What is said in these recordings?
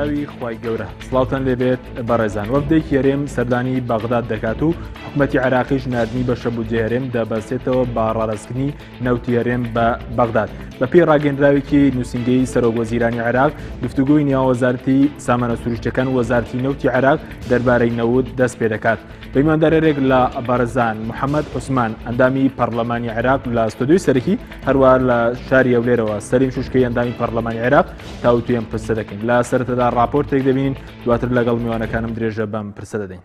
ناوی خوای گەورە سڵاوتان لێبێت بەڕێزان وەفدێکی هەرێم سەردانی بەغداد دەکات و حکومەتی عێراقیش ناردنی بەشە بودجەی هەرێم دەبەستێتەوە بە ڕادەستکردنی نەوتی هەرێم بە بەغداد بەپێی ڕاگەندراوێکی نووسینگەی سەرۆک وەزیرانی عێراق گفتوگۆی نێوان وەزارەتی سامانە سروشتەکان و وەزارەتی نەوتی عێراق دەربارەی نەوت دەست پێ دەکات. پەیماندارێک لە بارزان محەممەد عوسمان ئەندامی پەرلەمانی عێراق لە ستۆدیۆی سەرەکی هەروە لە شاری هەولێرەوە سەلیم شوشکەی ئەندامی پەرلەمانی عێراق تاوتوێ ئەم پرسە دەکەین لە سەرەتادا راپۆرتێک دەبینین دواتر لەگەڵ میوانەکانم درێژە بەم پرسە دەدەین.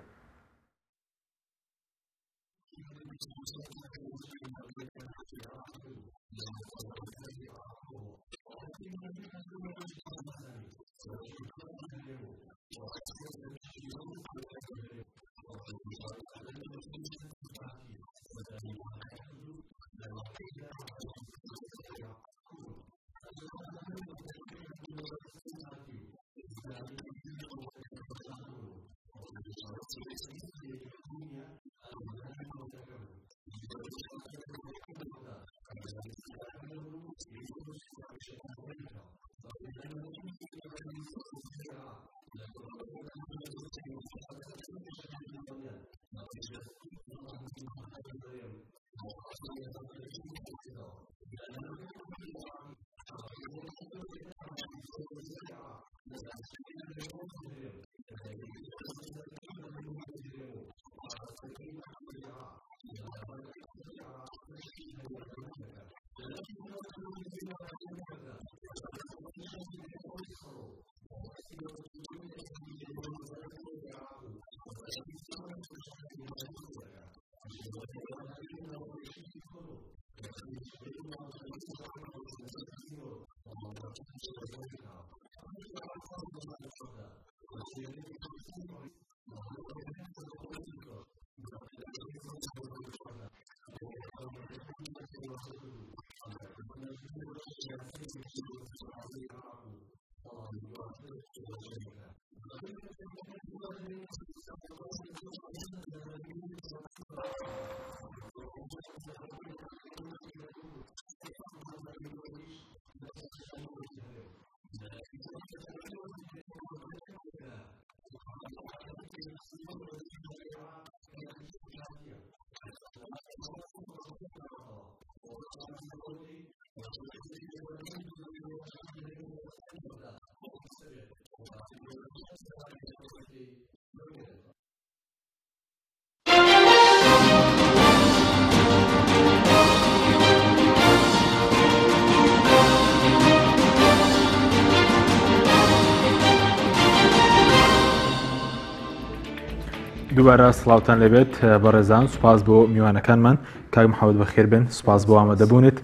دووبارە سڵاوتان لێبێت بەڕێزان سوپاس بۆ میوانەکانمان کاک محەممەد بەخێر بن سوپاس بۆ ئامادەبوونت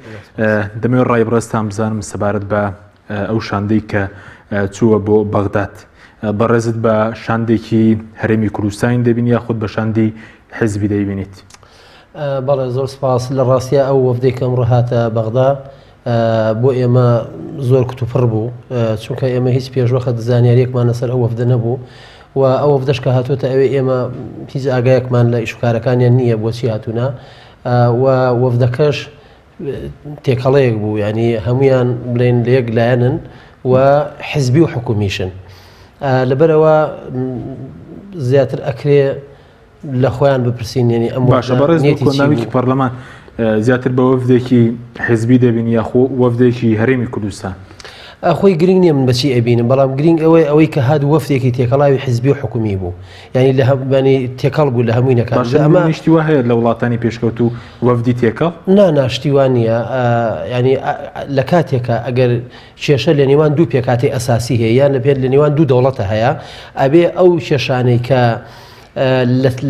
دەمەوێت ڕای بڕێزتان بزانم سەبارەت بە ئەو شاندەی کە چووە بۆ بەغداد بەڕێزت بە شاندێکی هەرێمی کوردستانی دەبینی یاخود بە شاندی حزبی دەیبینیت؟ بەڵێ زۆر سپاس لە ڕاستیا ئەو وەفدەی کە ئەمڕۆ هاتە بەغدا بۆ ئێمە زۆر کتوپڕ بوو چونکە ئێمە هیچ پێشوەخت زانیاریەکمان لەسەر ئەو وەفدە نەبوو و ئەو وەفدەش کە هاتووەتە ئەوێ ئێمە هیچ ئاگایەکمان لە ئیشوکارەکانیان نییە بۆچی هاتوونە و وەفدەکەش تێکەڵەیەک بوو ینی هەمویان بڵێن لە یەک لایەنن و حزبی و حکومیشن لەبەرەوە زیاتر ئەکرێ لە خۆیان بپرسین یعنی ئەم باشە بەڕێز کۆندامیکی پەرلەمان زیاتر بە وەفدێکی حزبی دەبین یاخۆ وەفدێکی هەرێمی کوردستان خۆی گرنگ نییە من بەچی ئەبینم بەڵام گرنگ ئەوەی ئەوەی کە هات وەفدێکی تێکەڵاوی حزبی و حکومی بوو یعنی لە هەمووانی تێکەڵ بوو لە هەمووی نەکات ئەمە شتی وا هەیە لە وڵاتانی پێشکەوتوو وەفدی تێکەڵ؟ نا نا شتی وا نییە یعنی لە کاتێکە ئەگەر کێشە لە نێوان دوو پێکاتی ئەساسی هەیە یان لە پێ لە نێوان دوو دەوڵەتە هەیە ئەبێ ئەو کێشانەی کە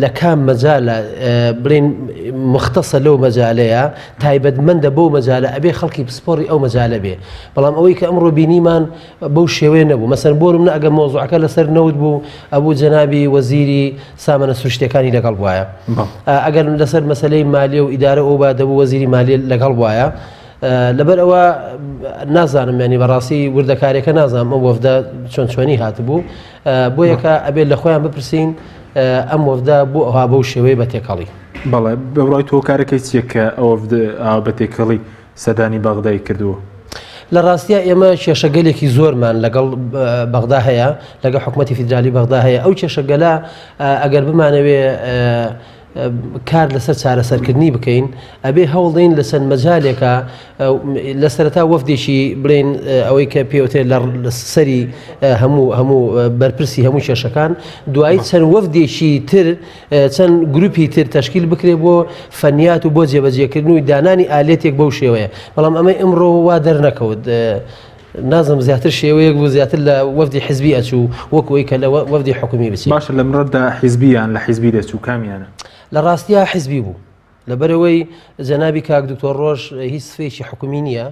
لە کام مەجالە بڵێن مختصە لەو مەجالەیە تایبەتمەندە بەو مەجالە ئەبێ خەڵکی پسپۆڕی ئەو مەجالە بێ بەڵام ئەوەی کە ئەمڕۆ بینیمان بەو شێوەیە نەبوو مەسەن بۆ نمونە ئەگەر مۆزوعەکە لەسەر نەوت بوو ئەبوو جەنابی وەزیری سامانە سروشتەکانی لەگەڵ بواە ئەگەر لەسەر مەسلەی مالیە و ئیدارە ئەو با دەبوو وەزیری مالیە لەگەڵ بواە لەبەر ئەوە نازانم ینی بەڕاستی وردەکارێکە نازانم ئەو وەفدە چۆن چۆنی هاتبوو بۆ یەکە ئەبێت لە خۆیان بپرسین ئەم وەفدە بۆ ئەوها بەو شێوەیە بە تێکەڵی. بەڵێ بە بڕوای تۆ هۆکارەکەی چییە کە ئەو وەفدە ئاوا بە تێکەڵی سەردانی بەغدای کردووە؟ لە ڕاستیا ئێمە کێشەگەلێکی زۆرمان لەگەڵ بەغدا هەیە، لەگەڵ حکومەتی فیدرالی بەغدا هەیە، ئەو کێشەگەلە ئەگەر بمانەوێ کار لەسەر چارەسەرکردنی بکەین ئەبێ هەوڵدەین لە چەند مەجالێکە لە سەرەتا وەفدێکی بڵێن ئەوەی کە پێوتێ لە سەری هەموو هەموو بەرپرسی هەموو کێشەکان دوایی چەند وەفدێکی تر چەند گروپی تر تەشکیل بکرێ بۆ فەنیات و بۆ جێبەجێکردن و دانانی ئالێتێک بەو شێوەیە بەڵام ئەمەی ئمڕۆ وا دەرنەکەوت نازم زیاتر شێوەیەک بوو زیاتر لە وەفدی حزبی ئەچوو وەک ئەوەی کە لە وەفدی حکومی بچێت. باشە لە مڕەتدا حیزبی یان لە حیزبی دەچوو کامیانە؟ لە ڕاستیا حیزبی بوو لەبەرئەوەی جەنابی کاک دکتۆر ڕۆژ هیچ سفەیەکی حکومی نییە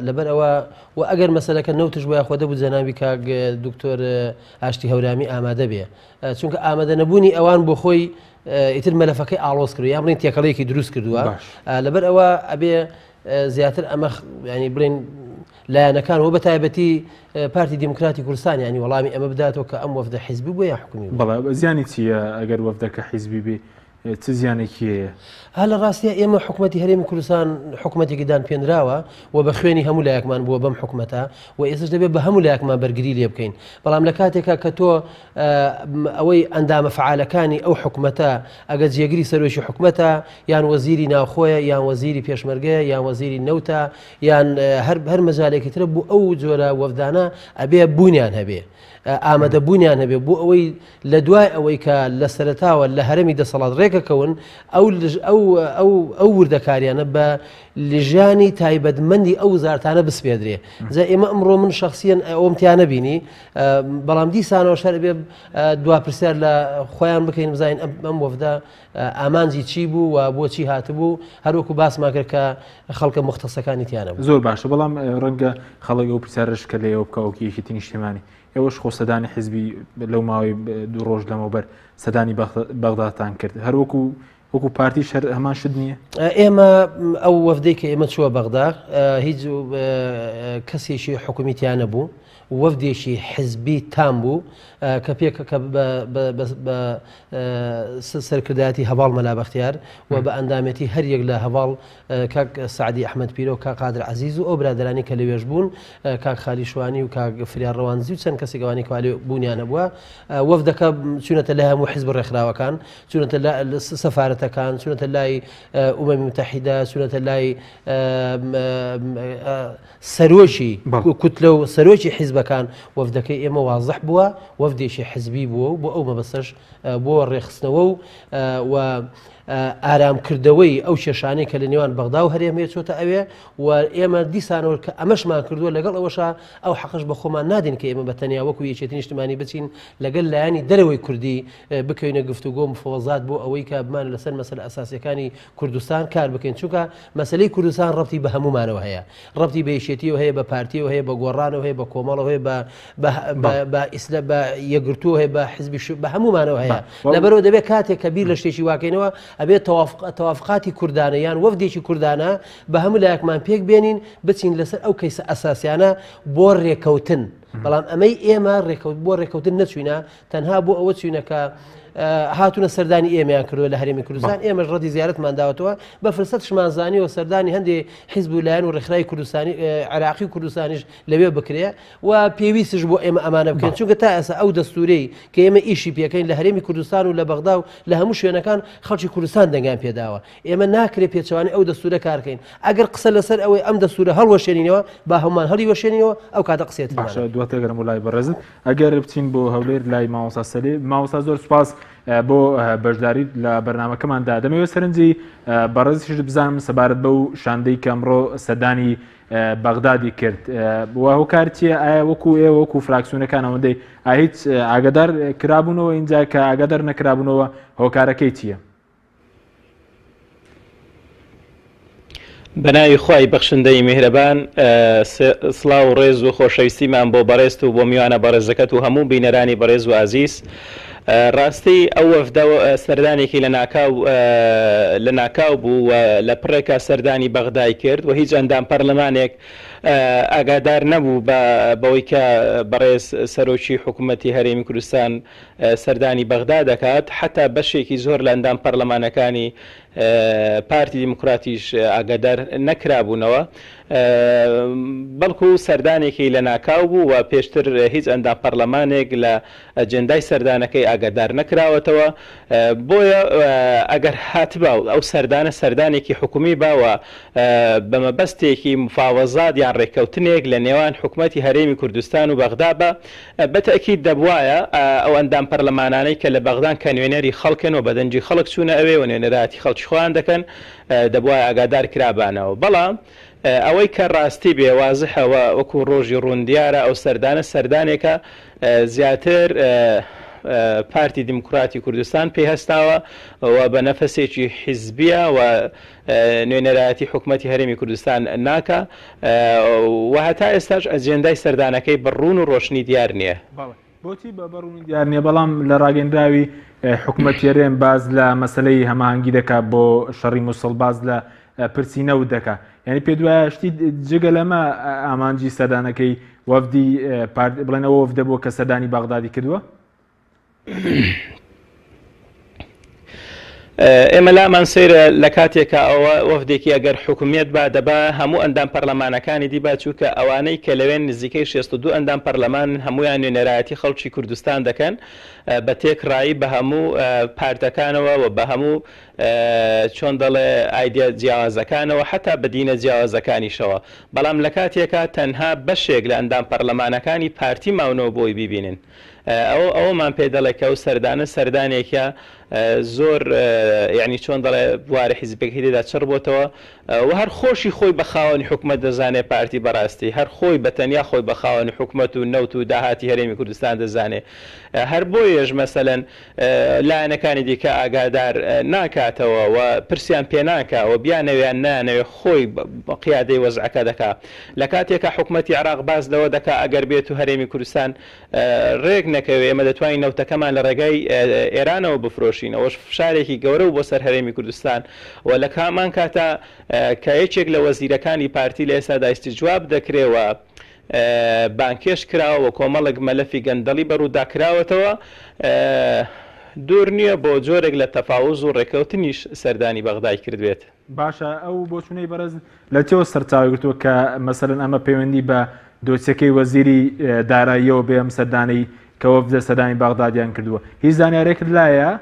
لەبەر ئەوە و ئەگەر مەسەلەکە نەوتش بۆ یاخۆ دەبوو جەنابی کاک دکتۆر ئاشتی هەورامی ئامادە بێ چونکە ئامادە نەبوونی ئەوان بۆ خۆی ئیتر مەلەفەکەی ئاڵۆز کرد یان بڵێن تێکەڵەیەکی دروست کردووە لەبەر ئەوە ئەبێ زیاتر ئەمە ینی بڵێن لایەنەکان و بە تایبەتی پارتی دیموکراتی کوردستان ینی وەڵامی ئەمە بداتەوە کە ئەم وەفدە حیزبی بوو یا حکومی بەڵێ زیانی چییە ئەگەر وەفدەکە حیزبی بێ چ زیانێکی هەیە؟ ها لە ڕاستیا ئێمە حکومەتی هەرێمی کوردستان حکومەتێکی دان پێنراوە و بە خوێنی هەموو لایەکمان بووە بەم حکومەتە و ئێستش دەبێت بە هەموو لایەکمان بەرگری لێ بکەین بەڵام لە کاتێکا کە تۆ ئەوەی ئەندامە فەعالەکانی ئەو حکومەتە ئەگەر جێگری سەرۆکی حکومەتە یان وەزیری ناوخۆیە یان وەزیری پێشمەرگەیە یان وەزیری نەوتە یان هەر هەر مەجالێکی ترە بۆ ئەو جۆرە وەفدانە ئەبێ بوونیان هەبێ ئامادە بوونیان هەبێ بۆ ئەوەی لە دوای ئەوەی کە لە سەرەتاوە لە هەرەمی دەسەڵات ڕێکەکەون ئەو ئەو ئەو ئەو وردەکاریانە بە لژانی تایبەتمەندی ئەو وزارتانە بسپێدرێ جا ئێمە ئەمڕۆ من شخصیەن ئەوم تیا نەبینی بەڵام دیسانەوە شەر بێ دوا پرسیار لە خۆیان بکەین بزانین ئەم وەفدە ئامانجی چی بوو و بۆچی هاتبوو هەروەکو باسمان کرد کە خەڵکە مختصەکانی تیانە بوو. زۆر باشە بەڵام ڕەنگە خەڵک ئەو پرسیارەش کە لە ئێوە بکا وەکو یەکێتی نیشتیمانی ئێوەش خۆ سەدانی حیزبی لەو ماوەی دوو ڕۆژ لەمەوبەر سەدانی بەغداتان کرد هەروەکو وەکو پارتیش هەر هەمان شت نییە؟ ئێمە ئەو وەفدەی کە ئێمە چووە بەغدا هیچ کەسێکی حکومی تیا نەبوو وەفدێکی حزبی تام بوو کە پێک کە بە سەرکردایەتی هەڤاڵ مەلا بەختیار و بە ئەندامێتی هەر یەک لە هەڤاڵ کاک سەعدی ئەحمەد پیرۆ کاک قادر عەزیز و ئەو برادەرانی کە لەوێش بوون کاک خالی شوانی و کاک فریار ڕەواندزی و چەند کەسێک ئەوانەی کە لێ بوونیان هەبووە وەفدەکە چوونەتە لای هەموو حزب و ڕێکخراوەکان چوونەتە سەفارەتەکان چوونەتە لای ئومەمی متحیدە چوونەتە لای سەرۆکی کوتلە و سەرۆکی حیزبەکان وەفدەکەی ئێمە وازح بووە وەفدێکی حزبی بووە و بۆ ئەو مەبەستەش بۆ ڕێکخستنەوە و و ئارامکردەوەی ئەو کێشانەی کە لە نێوان بەغدا و هەرێم هەیە چۆتە ئەوێ و ئێمە دیسانەوە کە ئەمەشمان کردووە لەگەڵ ئەوەشا ئەو حەقەش بە خۆمان نادەین کە ئێمە بە تەنیا وەکو یەکێتی نیشتمانی بچین لەگەل لایەنی دەرەوەی کوردی بکەوینە گفتوگۆ مفەوەزات بۆ ئەوەی کە بمان لەسەر مەسەلە ئەساسیەکانی کوردستان کار بکەین چونکە مەسەلەی کوردستان ڕەبتی بە هەموومانەوە هەیە ڕەبتی بە یەکێتیەوە هەیە بە پارتیەوە هەیە بە گۆڕانەوە هەیە بە کۆمەڵەوە هەیە بە بە ئیسلە بە یەکگرتووە هەیە بە حزبی بە هەموومانەوە هەیە لەبەرەوە دەبێت کاتێک کە بیر لە شتێکی واکەینەوە ئەبێت تەوافقاتی کوردانە یان وەفدێکی کوردانە بە هەموو لایەکمان پێک بێنین بچین لەسەر ئەو کەیسە ئەساسیانە بۆ ڕێکەوتن بەڵام ئەمەی ئێمە ڕێکەوت بۆ ڕێکەوتن نەچوینە تەنها بۆ ئەوە چوینە کە هاتوونە سەردانی ئێمەیان کردووە لە هەرێمی کوردستان ئێمەش ڕەدی زیارەتمان داوەتەوە بە فرسەتشمان زانیوە سەردانی هەندێ حیزب و لایەن و ڕێکخراوی کوردستانی عێراقی و کوردستانیش لەوێ بکرێ و پێویستش بۆ ئێمە ئەمانە بکەین چونکە تا ئێستا ئەو دەستورەی کە ئێمە ئیشی پێکەین لە هەرێمی کوردستان و لە بەغدا و لە هەموو شوێنەکان خەڵکی کوردستان دەنگیان پێداوە ئێمە ناکرێ پێچەوانەی ئەو دەستورە کارکەین ئەگەر قسە لەسەر ئەوەی ئەم دەستورە هەڵوەشێنینەوە با هەمومان هەڵیوەشێنینەوە ئەو کاتە قسەیەترمان باشە دواتر گەرم بۆ لای بەڕێزت ئەگەر بچین بۆ هەولێر لای مامۆستا سەلیم مامۆستا زۆر سوپاس بۆ بەشداریت لە بەرنمەکەماندا دەمەوێت سەرنجی بەڕێزیشت بزانم سەبارەت بەو شاندەی کە ئەمڕۆ سەردانی بەغدادی کرد و هۆکار چییە ئایا وەکو ئێوە وەکو فراکسیۆنەکان ئەوەندەی هیچ ئاگادار کرابوونەوە اینجا کە ئاگادار نەکرابوونەوە هۆکارەکەی چییە؟ بەناوی خوای بەخشندەی میهرەبان سڵاو و ڕێز و خۆشەویستیمان بۆ بەڕێزت و بۆ میوانە بەڕێزەکەت و هەموو بینەرانی بەڕێز و ئازیز ڕاستی ئەو وەفدە سەردانێکی لەناکاو لەناکاو بوو و لە پڕێکا سەردانی بەغدای کرد و هیچ ئەندام پەرلەمانێک. ئاگادار نەبوو بە بەوەی کە بەڕێز سەرۆکی حکوومەتی هەرێمی کوردستان سەردانی بەغدا دەکات، حەتا بەشێکی زۆر لە ئەندام پەرلەمانەکانی پارتی دیموکراتیش ئاگادار نەکرابوونەوە، بەڵکو سەردانێکی لەناکاو بوو و پێشتر هیچ ئەندام پەرلەمانێک لە ئەجێندای سەردانەکەی ئاگادار نەکراوەتەوە، بۆیە ئەگەر هاتبا و ئەو سەردانە سەردانێکی حکومی با و بە مەبەستێکی مفاوەزات یان ڕێککەوتنێک لە نێوان حکومەتی هەرێمی کوردستان و بەغدا با، بە تەئکید دەبوایە ئەو ئەندام پەرلەمانانەی کە لە بەغدان کە نوێنەری خەڵکن و بە دەنگی خەڵک چوونە ئەوێ و نوێنەرایەتی خەڵکی خۆیان دەکەن دەبوایە ئاگادار کرابانەوە. بەڵام ئەوەی کە ڕاستی بێ وازحە و وەکوو ڕۆژی ڕوون دیارە ئەو سەردانە سەردانێکە زیاتر پارتی دیموکراتی کوردستان پێی هەستاوە و بە نەفەسێکی حیزبیە و نوێنەرایەتی حکومەتی هەرێمی کوردستان ناکا و هەتا ئێستاش ئەجێندای سەردانەکەی بە ڕوون و ڕۆشنی دیار نییە. بەڵێ بۆچی بە ڕوونی دیار نییە، بەڵام لە ڕاگەندراوی حکومەتی هەرێم باس لە مەسەلەی هەماهەنگی دەکا بۆ شەڕی موسڵ، باس لە پرسی نەوت دەکا، یعنی پێت وایە شتی جگە لەمە ئامانجی سەردانەکەی وەفدی پارت بڵێن ئەوە وەفدە بووە کە سەردانی بەغدادی کردووە؟ ئێمە لامان سەیرە لە کاتێکا ئەوە وەفدێکی ئەگەر حکومیەت با دەبا هەموو ئەندام پەرلەمانەکانی دیبا چووکە ئەوانەی کە لەوێن نزیکەی 62 ئەندام پەرلەمان هەمویان نوێنەرایەتی خەڵکی کوردستان دەکەن بە تێکڕایی بە هەموو پارتەکانەوە و بە هەموو چۆن دەڵێ ئایدیا جیاوازەکانەوە حەتا بە دینە جیاوازەکانیشەوە بەڵام لە کاتێکا تەنها بەشێک لە ئەندام پەرلەمانەکانی پارتی ماونەوە بۆی بیبینن ئەوە ئەوەمان پێ دەڵێ کە ئەو سەردانە سەردانێکە زۆر یعنی چۆن دەڵێ بوارە حیزبەکەی تێدا چڕ بۆتەوە و هەر خۆشی خۆی بە خاوەنی حکومەت دەزانێ پارتی بەڕاستی هەر خۆی بە تەنیا خۆی بە خاوەنی حکومەت و نەوت و داهاتی هەرێمی کوردستان دەزانێ هەر بۆیەش مەسەلەن لایەنەکانی دیکە ئاگادار ناکاتەوە و پرسیان پێ ناکا و بیانەوێ یان نەیانەوێ خۆی قیادەی وەزعەکە دەکا. لە کاتێکا حکومەتی عێراق باس لەوە دەکا ئەگەر بێت و هەرێمی کوردستان رێک نەکەوێ ئێمە دەتوانین نەوتەکەمان لە رێگای ئێرانەوە بفرۆشین ئەوەش فشارێکی گەورە بوو بۆ سەر هەرێمی کوردستان و لە هەمان کاتا کە یەکێک لە وەزیرەکانی پارتی لە ئێستادا ئیستیجواب دەکرێ و بانگهێشت کراوە و کۆمەڵێک مەلەفی گەندەڵی بەڕوودا کراوەتەوە، دوور نییە بۆ جۆرێک لە تەفاوز و ڕێککەوتنیش سەردانی بەغدای کردبێت. باشە ئەو بۆچوونەی بەڕێز لە چیەوە سەرچاوەی گرتووە کە مەسەلەن ئەمە پەیوەندی بە دۆسیەکەی وەزیری داراییەوە بێ ئەم سەردانەی کە وەفدە سەردانی بەغدادیان کردووە هیچ زانیارێکت لایە؟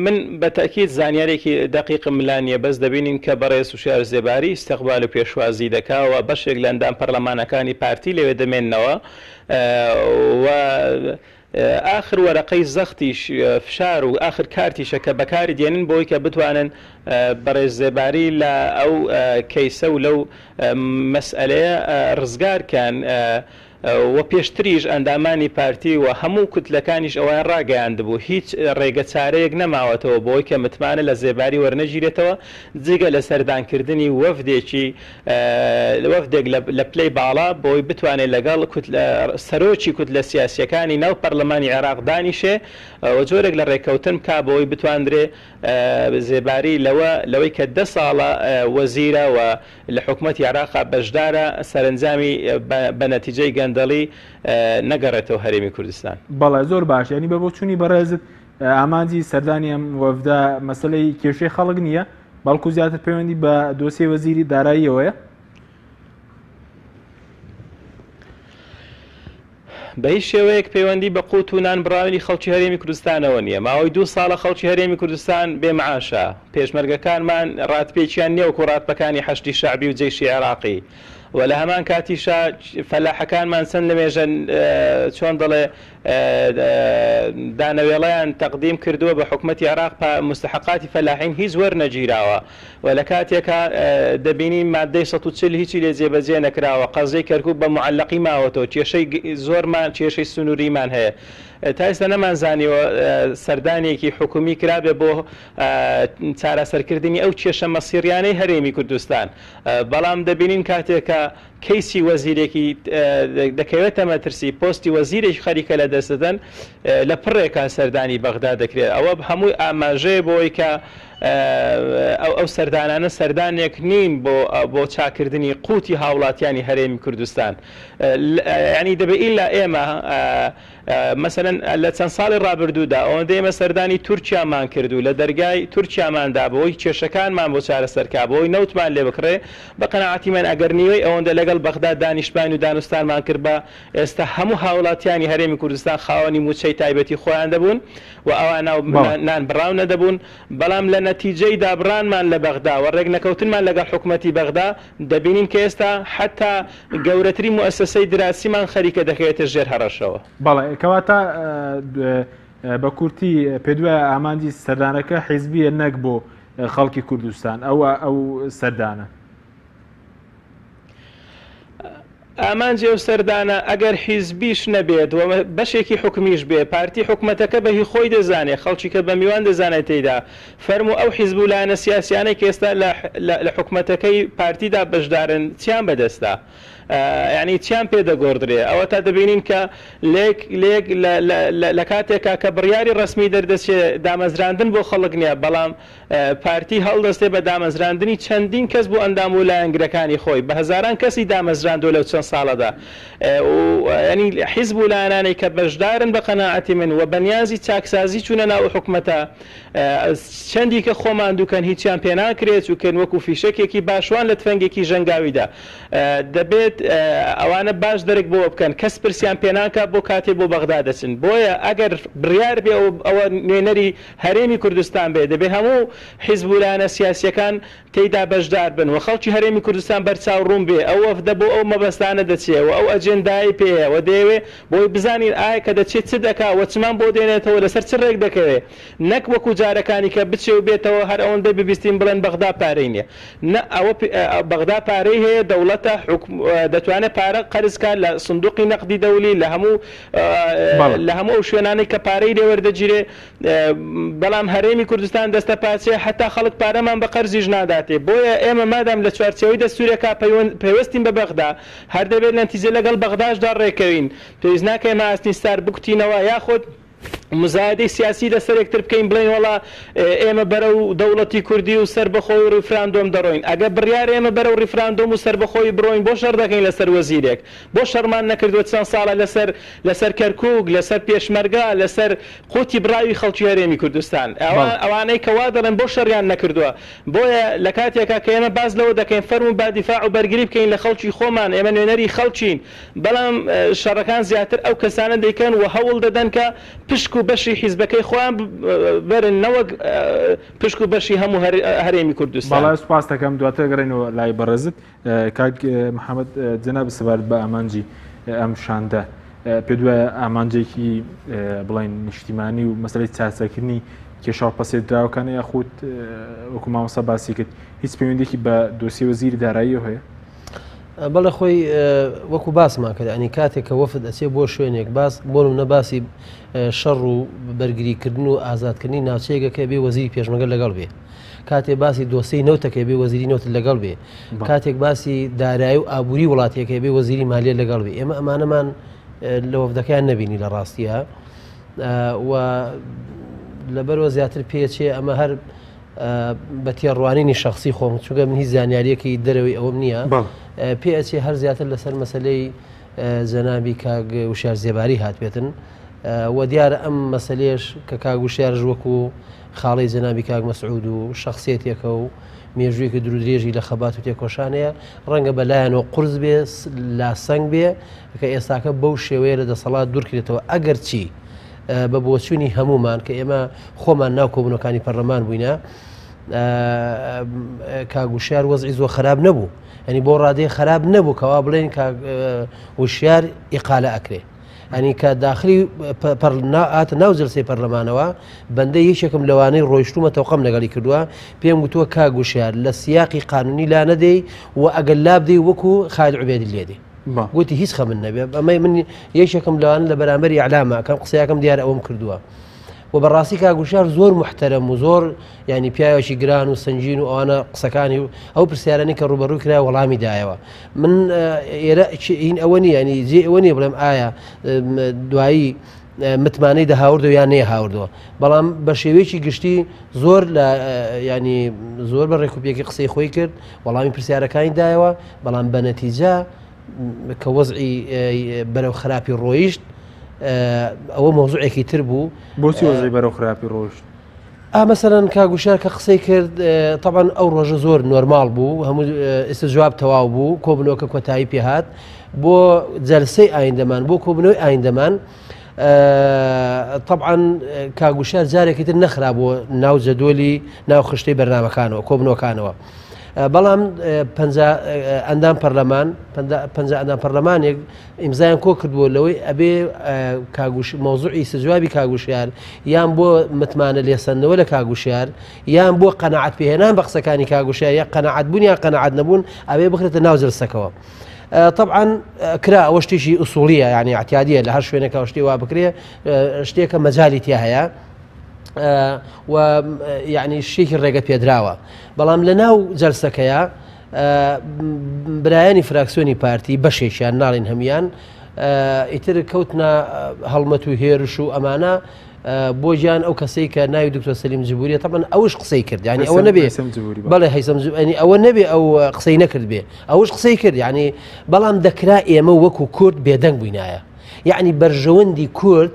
من بە تەئکید زانیارێکی دەقیقم لا نییە، بەس دەبینین کە بەڕێز هوشیار زێباری ئیستیقبال و پێشوازی دەکا و بەشێک لە ئەندام پەرلەمانەکانی پارتی لەوێ دەمێننەوە و ئاخر وەرەقەی زەختیش فشار و ئاخر کارتیشە کە بەکاری دێنن بۆی کە بتوانن بەڕێز زێباری لە ئەو کەیسە و لەو مەسئەلەیە ڕزگار کەن. و پێشتریش ئەندامانی پارتی و هەموو کوتلەکانیش ئەوەیان ڕاگەیاندبوو هیچ ڕێگە چارەیەک نەماوەتەوە بۆی کە متمانە لە زێباری وەرنەگیرێتەوە جگە لە سەردانکردنی وەفدێکی وەفدێک لە پلەی باڵا بۆی بتوانێت لەگەڵ سەرۆکی کوتلە سیاسیەکانی ناو پەرلەمانی عێراق دانیشێ و جۆرێک لە ڕێککەوتن بکا بۆی بتواندرێ زێباری لەوە لەوەی کە دە ساڵە وەزیرە و لە حکومەتی عێراقا بەشدارە، سەرەنجامی بە نەتیجەی گەندەڵی نەگەڕێتەوە هەرێمی کوردستان. بەڵێ زۆر باش یانی بە بۆچوونی بەڕێزت ئامانجی سەردانی ئەم وەفدە مەسەلەی کێشەی خەڵک نییە بەڵکو زیاتر پەیوەندی بە دۆسیەی وەزیری داراییەوەیە؟ بە هیچ شێوەیەک پەیوەندی بە قوت و نان بڕاوی خەڵکی هەرێمی کوردستانەوە نییە، ماوەی دوو ساڵە خەڵکی هەرێمی کوردستان بێ معاشە، پێشمەرگەکانمان ڕاتبێکیان نییە وەکو ڕاتبەکانی حەشدی شەعبی و جەیشی عێراقی و لە هەمان کاتیشا فەلاحەکانمان چەند لەمێژە چۆن دەڵێ دانەوێڵەیان تەقدیم کردووە بە حکومەتی عێراق موستەحەقاتی فەلاحین هیچ وەرنەگیراوە و لە کاتێکا دەبینین ماددەی 140 هیچی لێ جێبەجێ نەکراوە، قەزیەی کەرکوک بە موعەلەقی ماوەتەوە، کێشەی زۆرمان کێشەی سنووریمان هەیە. تا ئێستا نەمانزانیوە سەردانێکی حکومی کرابێ بۆ چارەسەرکردنی ئەو کێشە مەسیریانەی هەرێمی کوردستان. بەڵام دەبینین کاتێک کە کەیسی وەزیرێکی دەکەوێتە مەترسی، پۆستی وەزیرێکی خەریکە لە دەست دەدەن، لە پڕێکا سەردانی بەغدا دەکرێت. ئەوە هەمووی ئاماژەیە بۆی کە ئەو ئەو سەردانانە سەردانێک نین بۆ بۆ چاکردنی قوتی هاوڵاتیانی هەرێمی کوردستان یانی دەبێ ئیلا ئێمە مەسەلەن لە چەند ساڵی ڕابردوودا ئەوەندە ئێمە سەردانی تورکیامان کرد و لە دەرگای تورکیامان دا بۆی کێشەکانمان بۆ چارەسەر کا بۆی نەوتمان لێ بکڕێ بە قەناعەتی من ئەگەر نیوەی ئەوەندە لەگەڵ بەغدا دانیشتباین و دانوستانمان کردبا ئێستا هەموو هاوڵاتیانی هەرێمی کوردستان خاوەنی مووچەی تایبەتی خۆیان دەبوون و ئەوانە نان بڕاو نەدەبوون بەڵام لە نەتیجەی دابڕانمان لە بەغدا و ڕێکنەکەوتنمان لەگەڵ حکومەتی بەغدا دەبینین کە ئێستا حەتا گەورەترین موئەسەسەی دراسیمان خەریکە دەکەوێتە ژێر هەڕەشەوە. بەڵێ کەواتە بە کورتی پێت وایە ئامانجی سەردانەکە حیزبییە نەک بۆ خەڵکی کوردستان ئەو ئەو سەردانە؟ ئامانجی ئەو سەردانە ئەگەر حیزبیش نەبێت و بەشێکی حکومیش بێ، پارتی حکومەتەکە بە هی خۆی دەزانێ، خەڵکی کە بە میوان دەزانێت تێیدا، فەرموو ئەو حیزب و لایەنە سیاسیانەی کە ئێستا لە لە حکومەتەکەی پارتیدا بەشدارن چیان بەدەستە؟ یانی چیان پێ دەگۆڕدرێ؟ ئەوەتا دەبینین کە لێک لێک لە لە لە کاتێکا کە بڕیاری ڕەسمی دەردەچێ دامەزراندن بۆ خەڵک نییە، بەڵام پارتی هەڵدەستێ بە دامەزراندنی چەندین کەس بۆ ئەندام و لایەنگرەکانی خۆی، بە هەزاران کەسی دامەزراندووە لەو چەند ساڵەدا و یانی حیزب و لایەنانەی کە بەشدارن بە قەناعەتی من و بە نیازی چاکسازی چوونە ناو ئەو حکومەتە چەندی کە خۆ ماندوو کەن هیچیان پێ ناکرێ چونکە وەکو فیشەکێکی باش وان لە تفەنگێکی ژەنگاویدا دەبێت ئەوانە باش دەرک بەوە بکەن کەس پرسیان پێ ناکا بۆ کاتێ بۆ بەغدا دەچن بۆیە ئەگەر بڕیار بێ ئەوە نوێنەری هەرێمی کوردستان بێ دەبێ هەموو حیزب و لایەنە سیاسیەکان تێیدا بەشدار بن و خەڵکی هەرێمی کوردستان بەرچاو ڕوون بێ ئەو وەفدە بۆ ئەو مەبەستانە دەچێ و ئەو ئەجێندایەی پێیە و دەیەوێ بۆی بزانین ئایا کە دەچێ چ دەکا و چمان بۆ دێنێتەوە لەسەر چ ڕێک دەکەوێ نەک وەکو جارەکانی کە بچێ و بێتەوە هەر ئەوەندەی ببیستین بڵێن بەغدا پارەی نیە نا ئەوە بەغدا پارەی هەیە دەوڵەتە حوکم دەتوانێ پارە قەرز کا لە سندوقی نەقدی دەولی لە هەموو لە هەموو ئەو شوێنانەی کە پارەی لێ وەردەگیرێ بەڵام هەرێمی کوردستان دەستە پاچەیە حەتا خەڵک پارەمان بە قەرزیش ناداتێ بۆیە ئێمە مادام لە چوارچێوەی دەستورێکا پەیوەستین بە بەغدا هەر دەبێت نەتیجە لەگەڵ بەغداشدا ڕێکەوین پێویست ناکا ئێمە ئاسنی ستار بکوتینەوە یاخود مزایدەی سیاسی لەسەر یەکتر بکەین بڵێین وەڵا ئێمە بەرەو دەوڵەتی کوردی و سەربەخۆی و ڕیفراندۆم دەڕۆین ئەگەر بڕیارە ئێمە بەرەو ڕیفراندۆم و سەربەخۆیی بڕۆین بۆ شەڕ دەکەین لەسەر وەزیرێک بۆ شەڕمان نەکردووە چەند ساڵە لەسەر لەسەر کەرکوک لەسەر پێشمەرگە لەسەر قوتی بڕاوی خەڵکی هەرێمی کوردستان ئەوە ئەوانەی کە وا دەڵێن بۆ شەڕیان نەکردووە بۆیە لە کاتێکا کە ئێمە باس لەوە دەکەین فەرموون با دیفاع و بەرگری بکەین لە خەڵکی خۆمان ئێمە نوێنەری خەڵکین بەڵام شەڕەکان زیاتر ئەو کەسانە دەیکەن و هەوڵ دەدەن کە پشک و بەشی حیزبەکەی خۆیان بەرن نەوەک پشک و بەشی هەموو هەرێمی کوردستان. بەڵێ سوپاست دەکەم دواتر گەڕێینەوە لای بەڕێزت. کاک محەممەد جەنابت سەبارەت بە ئامانجی ئەم شاندە پێت وایە ئامانجێکی بڵێن نیشتیمانی و مەسەلەی چارەسەرکردنی کێشا و پەسێردراوەکانە یاخود وەکو مامۆستا باسی کرد هیچ پەیوەندێکی بە دۆسیە وەزیری داراییەوە هەیە؟ بەڵێ خۆی وەکو باسمان کرد ئەنی کاتێک کە وەفد ئەچێ بۆ شوێنێک باس بۆ نمونە باسی شەڕ و بەرگریکردن و ئازادکردنی ناوچەیەکە بێ وەزیری پێشمەگە لەگەڵ بێ کاتێ باسی دۆسیەی نەوتەکەی بێ وەزیری نەوت لەگەڵ بێ کاتێک باسی دارایی و ئابووری وڵاتیەکەی بێ وەزیری مالیە لەگەڵ بێ ئێمە ئەمانەمان لە وەفدەکەیان نەبینی لە ڕاستیە و لەبەرەوە زیاتر پێچێ ئەمە هەر بە تێڕوانینی شخصی خۆم چونکە من هیچ زانیاریەکی دەرەوەی ئەوم نییە پێ ئەچێ هەر زیاتر لەسەر مەسلەی جەنابی کاک وشیار زێباری هاتبێتن و دیارە ئەم مەسەلەیەش کە کاک وشیارش وەکو خاڵەی جەنابی کاک مەسعود و شەخسیەتێکە و مێژوویەکی دوورودرێژی لە خەبات و تێکۆشانەیە ڕەنگە بە لایەنەوە قورس بێ لاسەنگ بێ کە ئێستاکە بەو شێوەیە لە دەسەڵات دوورکرێتەوە ئەگەر چی بە بۆچوونی هەمومان کە ئێمە خۆمان ناو کۆبوونەکانی پەرلەمان بووینە کاک وشیار وەزعی زۆر خراپ نەبوو ئەنی بۆ ڕادەیە خراپ نەبوو کەوا بڵێن کاک وشیار ئیقالە ئەکرێ ئەنی کە داخلی هاتە ناو جلسەی پەرلەمانەوە بەندە یەکێکم لەوانەی ڕۆیشتومە تەوقەم لەگەڵی کردووە پێم گوتووە کاک وشیار لە سیاقی قانونی لا نەدەی و ئەگەر لابدەی وەکو خالد عوبێدی لێدێ گوتی هیچ خەمن نەبێ ئەمەی من یەکێکم لەوان لە بەرامبەری ئەعلامە کەم قسەیەکەم دیار ئەوەم کردووە و بەڕاستی کاک وشیار زۆر محتەرەم و زۆر ینی پیاوێکی گران و سنگین و ئەوانە قسەکانی و ئەو پرسیارانی کە ڕوبەڕوو کرا وەڵامی دایەوە من ئێرە هین ئەوە نیە ینی جێ ئەوە نیە بڵێم ئایا دوایی متمانەی دەهاوردەوە یان نەیهاوردەوە بەڵام بە شێوەیەکی گشتی زۆر لە ینی زۆر بە ڕێکوپێکی قسەی خۆی کرد وەڵامی پرسیارەکانی دایەوە بەڵام بە نەتیجە کە وەزعی بەرەو خراپی ڕۆیشت ئەوە مۆزوعێکی تر بوو. بۆچی وەزعی بەرەو خراپی ڕۆیشت؟ ئا مەسەلەن کاک وشیار کە قسەی کرد تەبعەن ئەو ڕۆژە زۆر نۆرماڵ بوو هەموو ئێستا جواب تەواو بوو کۆبنەوەکە کۆتایی پێهات بۆ جەلسەی ئایندەمان بۆ کۆبنەوەی ئایندەمان طبعا کاک وشیار جارێکی تر نەخرا بۆ ناو جەدۆلی ناو خشتەی بەرنامەکانەوە کۆبنەوەکانەوە بەڵام ئەندام پەرلەمان پ ئەندام پەرلەمانێک ئیمزایان کۆ کردبووە لەوەی ئەبێ کاگوش مەوزوعی سجوابی کاگوشیار یان بۆ متمانە لێسەندنەوە لە کاگوشیار یان بۆ قەناعەت پێهێنان بە قسەکانی کاگوشیار یا قەناعەت بوون یان قەناعەت نەبوون ئەبێ بخرێتە ناو جلسەکەوە. طبعا کرا ئەوە شتێکی ئوسوڵیە یعنی اعتیادیە لە هەر شوێنێکە شتی وا بکرێ شتێکە مەجالی تیا هەیە و یعنی شتێکی ڕێگە پێدراوە بەڵام لە ناو جەلسەکەیە برایانی فراکسیۆنی پارتی بەشێکیان ناڵین هەموان ئیتر کەوتنە هەڵمەت و هێرش و ئەمانە بۆ گیان ئەو کەسەی کە ناوی دکتۆر سەلیم جبوریە تەبەن ئەوش قسەی کرد ینی ئەوە نەبێ بەڵێ هەیسەم ینی ئەوە نەبێ ئەو قسەی نەکرد بێ ئەوش قسەی کرد ینی بەڵام دەکرا ئێمە وەکو کورد بێدەنگ بووینایە یەعنی بەرژەوەندی کورد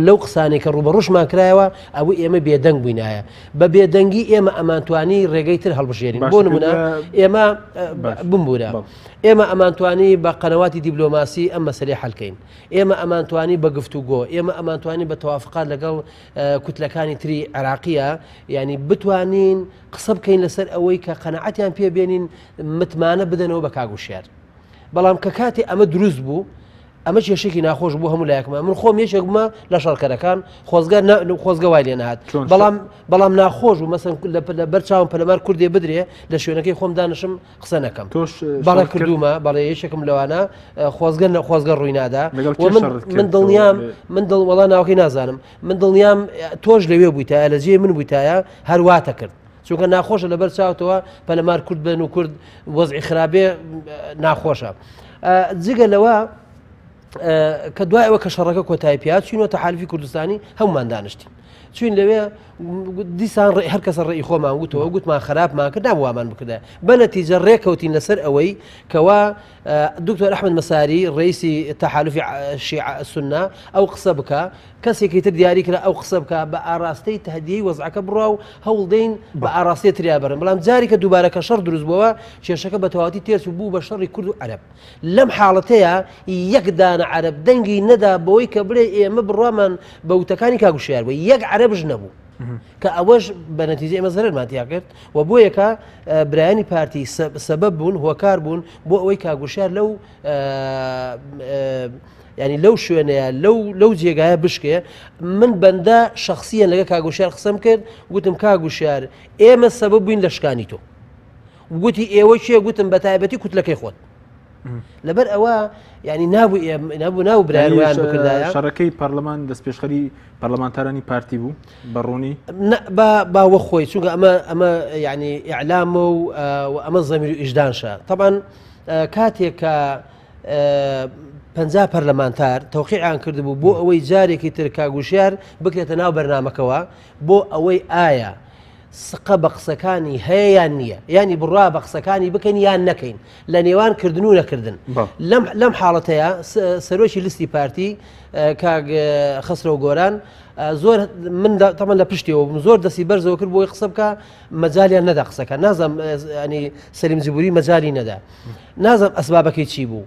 لەو قسانەی کە ڕووبەڕووشمان کرایەوە ئەوە ئێمە بێدەنگ بووینایە بە بێدەنگی ئێمە ئەمانتوانی ڕێگەی تر هەڵبژێرین بۆ نمونە ئێمە بمبوورە ئێمە ئەمانتوانی بە قەنەواتی دیبلۆماسی ئەم مەسلەی حلکەین ئێمە ئەمانتوانی بە گفتوگۆ ئێمە ئەمانتوانی بە تەوافقات لەگەڵ کوتلەکانی تری عێراقیە ینی بتوانین قسە بکەین لەسەر ئەوەی کە قەنەعەتیان پێ بێنین متمانە بدەنەوە بە کاگوشیار بەڵام کە کاتێ ئەمە دروست بوو ئەمە کێشێکی ناخۆش بوو هەموو لایەکمان من خۆم یەکێک بوومە لە شەڕکەرەکان خۆزگە خۆزگە وای لێ نهات بەڵام بەڵام ناخۆش بوو مەسەن لە بەر چاوم پەلەمار کوردێ بدرێ لە شوێنەکەی خۆم دانیشم قسە نەکەم تۆش بەڵێ کردومە بەڵێ یەکێکم لەوانە خۆزگە نە خۆزگە ڕووی نادا من من دڵنیام من دڵ وەڵا ناوەکەی نازانم من دڵنیام تۆش لەوێ بوویتایە لە جێ من بوویتایە هەرواتە کرد چونکە ناخۆشە لەبەر چاوتەوە پەلەمار کورد بن و کورد وەزعی خراپێ ناخۆشە جگە لەوە کە دوای ئەوە کە شەڕەکە کۆتایی پیا چوینەوە تەحالفی کوردستانی هەمومان دانیشتین چوین لەوێ دیسان ڕێ هەر کەسە ڕێی خۆمان وتەوە گوتمان خراپمان کرد نابوامان بکردە بە نەتیجە ڕێکەوتین لەسەر ئەوەی کەوا دکتۆر ئەحمد مەساری ڕئیسی تەحالفی شیعە سنە ئەو قسە بکە کەسێکی تر دیاری کرا ئەو قسە بکا بە ئاراستەی تەهدیەی وەزعەکە بڕوا و هەوڵ دەین بە ئاراستەی تریا بەرن بەڵام جاری کە دووبارە کە شەڕ دروست بووە کێشەکە بە تەواوەتی تێچوو بوو بە شەڕی کورد و عەرەب لەم حاڵەتەیە یەک دانە عەرەب دەنگی نەدا بەوەی کە بڵێ ئێمە بڕوامان بە وتەکانی کاک وشیار بوو یەک عەرەبش نەبوو کە ئەوەش بە نەتیجە ئێمە زەرەرمان تیا کرد و بۆ یەکە برایانی پارتی سەبەب بوون هۆکار بوون بۆ ئەوەی کاک وشیار لەو یانی لەو شوێنەیە لەو لەو جێگایە بشکێ من بەندە شخصیان لەگە کاگوشیار قسەم کرد گوتم کاگوشیار ئێمە سەبەب بووین لە شکانی تۆ گوتی ئێوە کێ گوتم بە تایبەتی کوتلەکەی خۆت لەبەر ئەوە ینی نابوو نابوو ناو برایان بکردایە شەڕەکەی پەرلەمان دەستپێشخەری پەرلەمانتارانی پارتی بوو بەڕوونی باوە خۆی چونکە ئەمە ئەمە ینی ئیعلامە و ئەمە زەمیر و ئیشدانشە طبعا کاتێک کە 50 پەرلەمانتار تەوقیعیان کردبوو بۆ ئەوەی جارێکی تر کاک وشیار بکرێتە ناو بەرنامەکەوە بۆ ئەوەی ئایا سقە بە قسەکانی هەیە یان نییە ینی بڕوا بە قسەکانی بکەین یان نەکەین لە نێوان کردن و نەکردن لەم لەم حاڵەتەیە سەرۆکی لیستی پارتی کاک خەسرەو گۆران زۆر من تەمەن لە پشتیەوە بووم زۆر دەستی بەرزەوە کرد بۆی قسە بکە مەجالیان نەدا قسەکە نازم ینی سەلیم جبوری مەجالی نەدا نازم ئەسبابەکەی چی بوو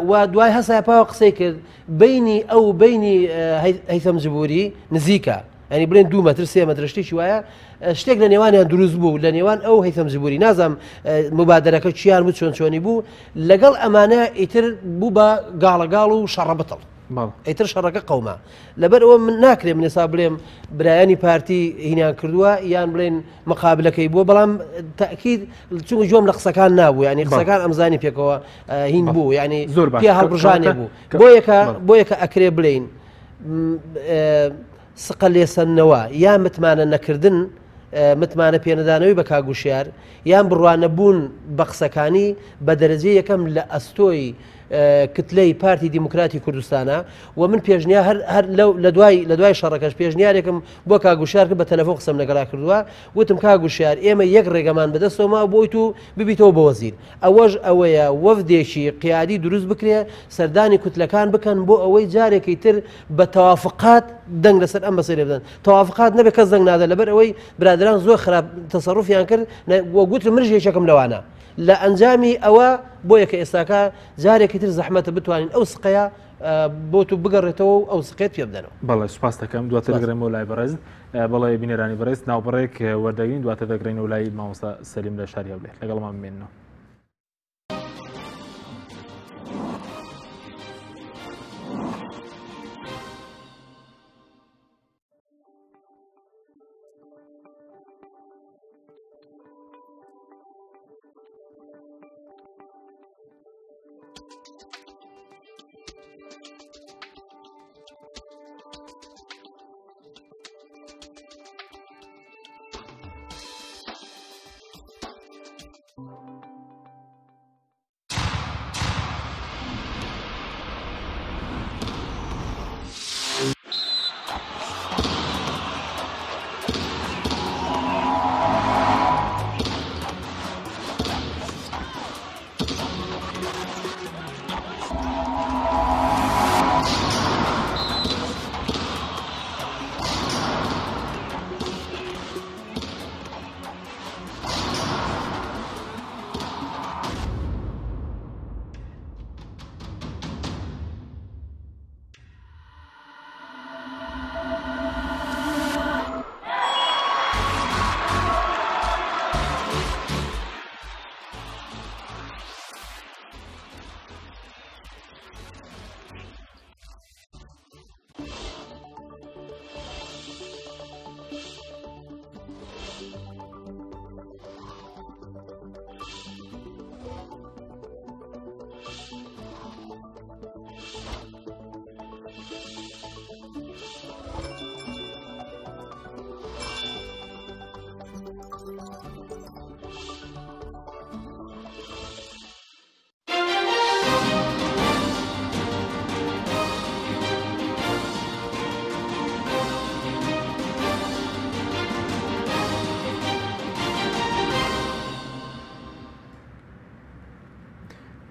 و دوای هەسا پاوە قسەی کرد بینی ئەو بینی هەیثەم جبوری نزیکە ینی بڵێن دو مەتر سێ مەتر شتێکی وایە شتێک لە نێوانیان دروست بوو لە نێوان ئەو هەیثەم جبوری نازم مبادرەکە چیان بوو چۆن چۆنی بوو لەگەڵ ئەمانە ئیتر بوو بە گاڵەگاڵ و شەڕە بتڵ ئیتر شەڕەکە قەوما لەبەر ئەوە من ناکرێ من ئێستا بڵێم برایانی پارتی هینیان کردووە یان بڵێن مقابلەکەی بووە بەڵام تاکید چونکە جۆم لە قسەکان نابوو ینی قسەکان ئەمزانی پێکەوە هین بوو ینی زۆر پێ هەڵبژانێ بوو بۆ یەکە بۆ یەکە ئەکرێ بڵین سقە لێسەندنەوە یا متمانە نەکردن متمانە پێنەدانەوەی بە کاگوشیار یان بڕوانەبوون بە قسەکانی بە دەرەجە یەکەم لە ئەستۆی کتلەی پارتی دیموکراتی کوردستانە و من پێشنیا هەر هەر لەو لە دوای لە دوای شەڕەکەش پێشنیارێکم بۆ کاک وشیار کرد بە تەلەفۆن قسەم لەگەڵا کردووە وتم کاک وشیار ئێمە یەک ڕێگەمان بەدەستەوە ماوە بۆی تو ببیتەوە بە وەزیر ئەوەش ئەوەیە وەفدێکی قیادی دروست بکرێ سەردانی کوتلەکان بکەن بۆ ئەوەی جارێکی تر بە تەوافقات دەنگ لەسەر ئەم مەسەلەیە بدەن تەوافقات نەبێ کەس دەنگ نادا لەبەر ئەوەی برادران زۆر خراپ تەسەڕوفیان کرد و گوتم منیش یەکێکم لەوانە لە ئەنجامی ئەوە بۆیە کە ئێستاکە جارێکی تر زەحمەتە بتوانین ئەو سقەیە بۆ تو بگەڕێتەوە و ئەو سقێت پێ بدەنەوە. بەڵێ سوپاس دەکەم دواتر دەگەڕێمەوە لای بەڕێزت. بەڵێ بینەرانی بەڕێز ناوبڕێک وەردەگرین دواتر دەگەڕێینەوە لای مامۆستا سەلیم لە شاری هەولێر لەگەڵمان بمێننەوە.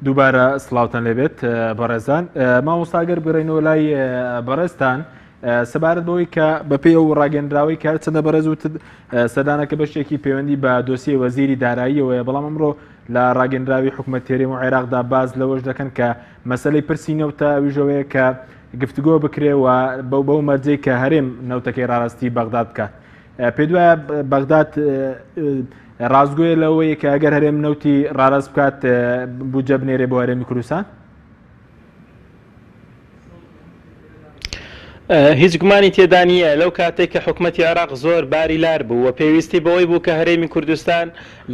دووبارە سڵاوتان لێبێت بەڕێزان مامۆستا گەر بگەڕێینەوە لای بەڕێزتان سەبارەت بەوەی کە بەپێی ئەو ڕاگەندراوەی کە چەندە بەڕێز وتت سەردانەکە بەشێکی پەیوەندی بە دۆسیەی وەزیری داراییەوەیە بەڵام ئەمڕۆ لە ڕاگەندراوی حکومەت هەرێم و عێراقدا باس لەوەش دەکەن کە مەسەلەی پرسی نەوتە ئەویشەوەیە کە گفتگۆ بکرێ و بەو بەو مەرجەی کە هەرێم نەوتەکەی ڕاڕاستی بەغداد بکات پێت وایە بەغداد ڕاستگۆیە لەوەی کە ئەگەر هەرێم نەوتی ڕاڕاست بکات بودجە بنێرێ بۆ هەرێمی کوردستان؟ هیچ گومانی تێدا نییە لەو کاتێک کە حکومەتی عێراق زۆر باری لار بوو و پێویستی بەوەی بوو کە هەرێمی کوردستان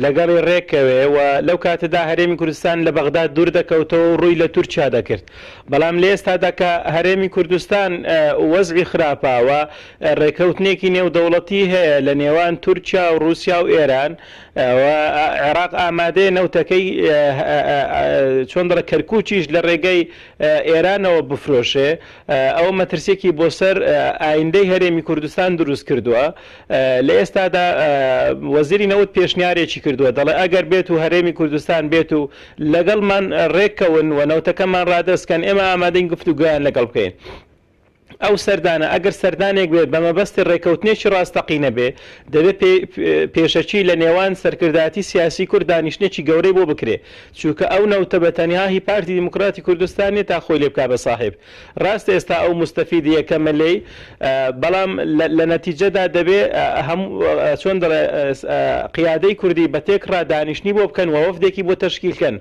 لەگەڵی ڕێککەوێ و لەو کاتەدا هەرێمی کوردستان لە بەغداد دوور دەکەوتەوە و ڕووی لە تورکیا دەکرد بەڵام لە ئێستادا کە هەرێمی کوردستان وەزعی خراپە و ڕێکەوتنێکی نێودەوڵەتی هەیە لە نێوان تورکیا و ڕووسیا و ئێران و عێراق ئامادەیە نەوتەکەی چۆن دەڵێ کەرکووکیش لە ڕێگەی ئێرانەوە بفرۆشێ ئەوە مەترسیەکی بۆ سەر ئایندەی هەرێمی کوردستان دروست کردووە لە ئێستادا وەزیری نەوت پێشنیارێکی کردووە دەڵێ ئەگەر بێت و هەرێمی کوردستان بێت و لەگەڵمان ڕێککەون و نەوتەکەمان ڕادەست کەن ئێمە ئامادەین گفتوگۆیان لەگەڵ بکەین. ئەو سەردانە ئەگەر سەردانێک بێت بە مەبەستی ڕێککەوتنێکی ڕاستەقینە بێ، دەبێ پێشەکی لە نێوان سەرکردایەتی سیاسی کورد دانیشتنێکی گەورەی بۆ بکرێ، چونکە ئەو نەوتە بە تەنها هی پارتی دیموکراتی کوردستان نیە تا خۆی لێ بکا بە ساحێب. ڕاستە ئێستا ئەو موستەفیدی یەکەمە لێی، بەڵام لە نەتیجەدا دەبێ هەموو چۆن دەڵێ قیادەی کوردی بە تێکڕا دانیشتنی بۆ بکەن و وەفدێکی بۆ تەشکیل کەن.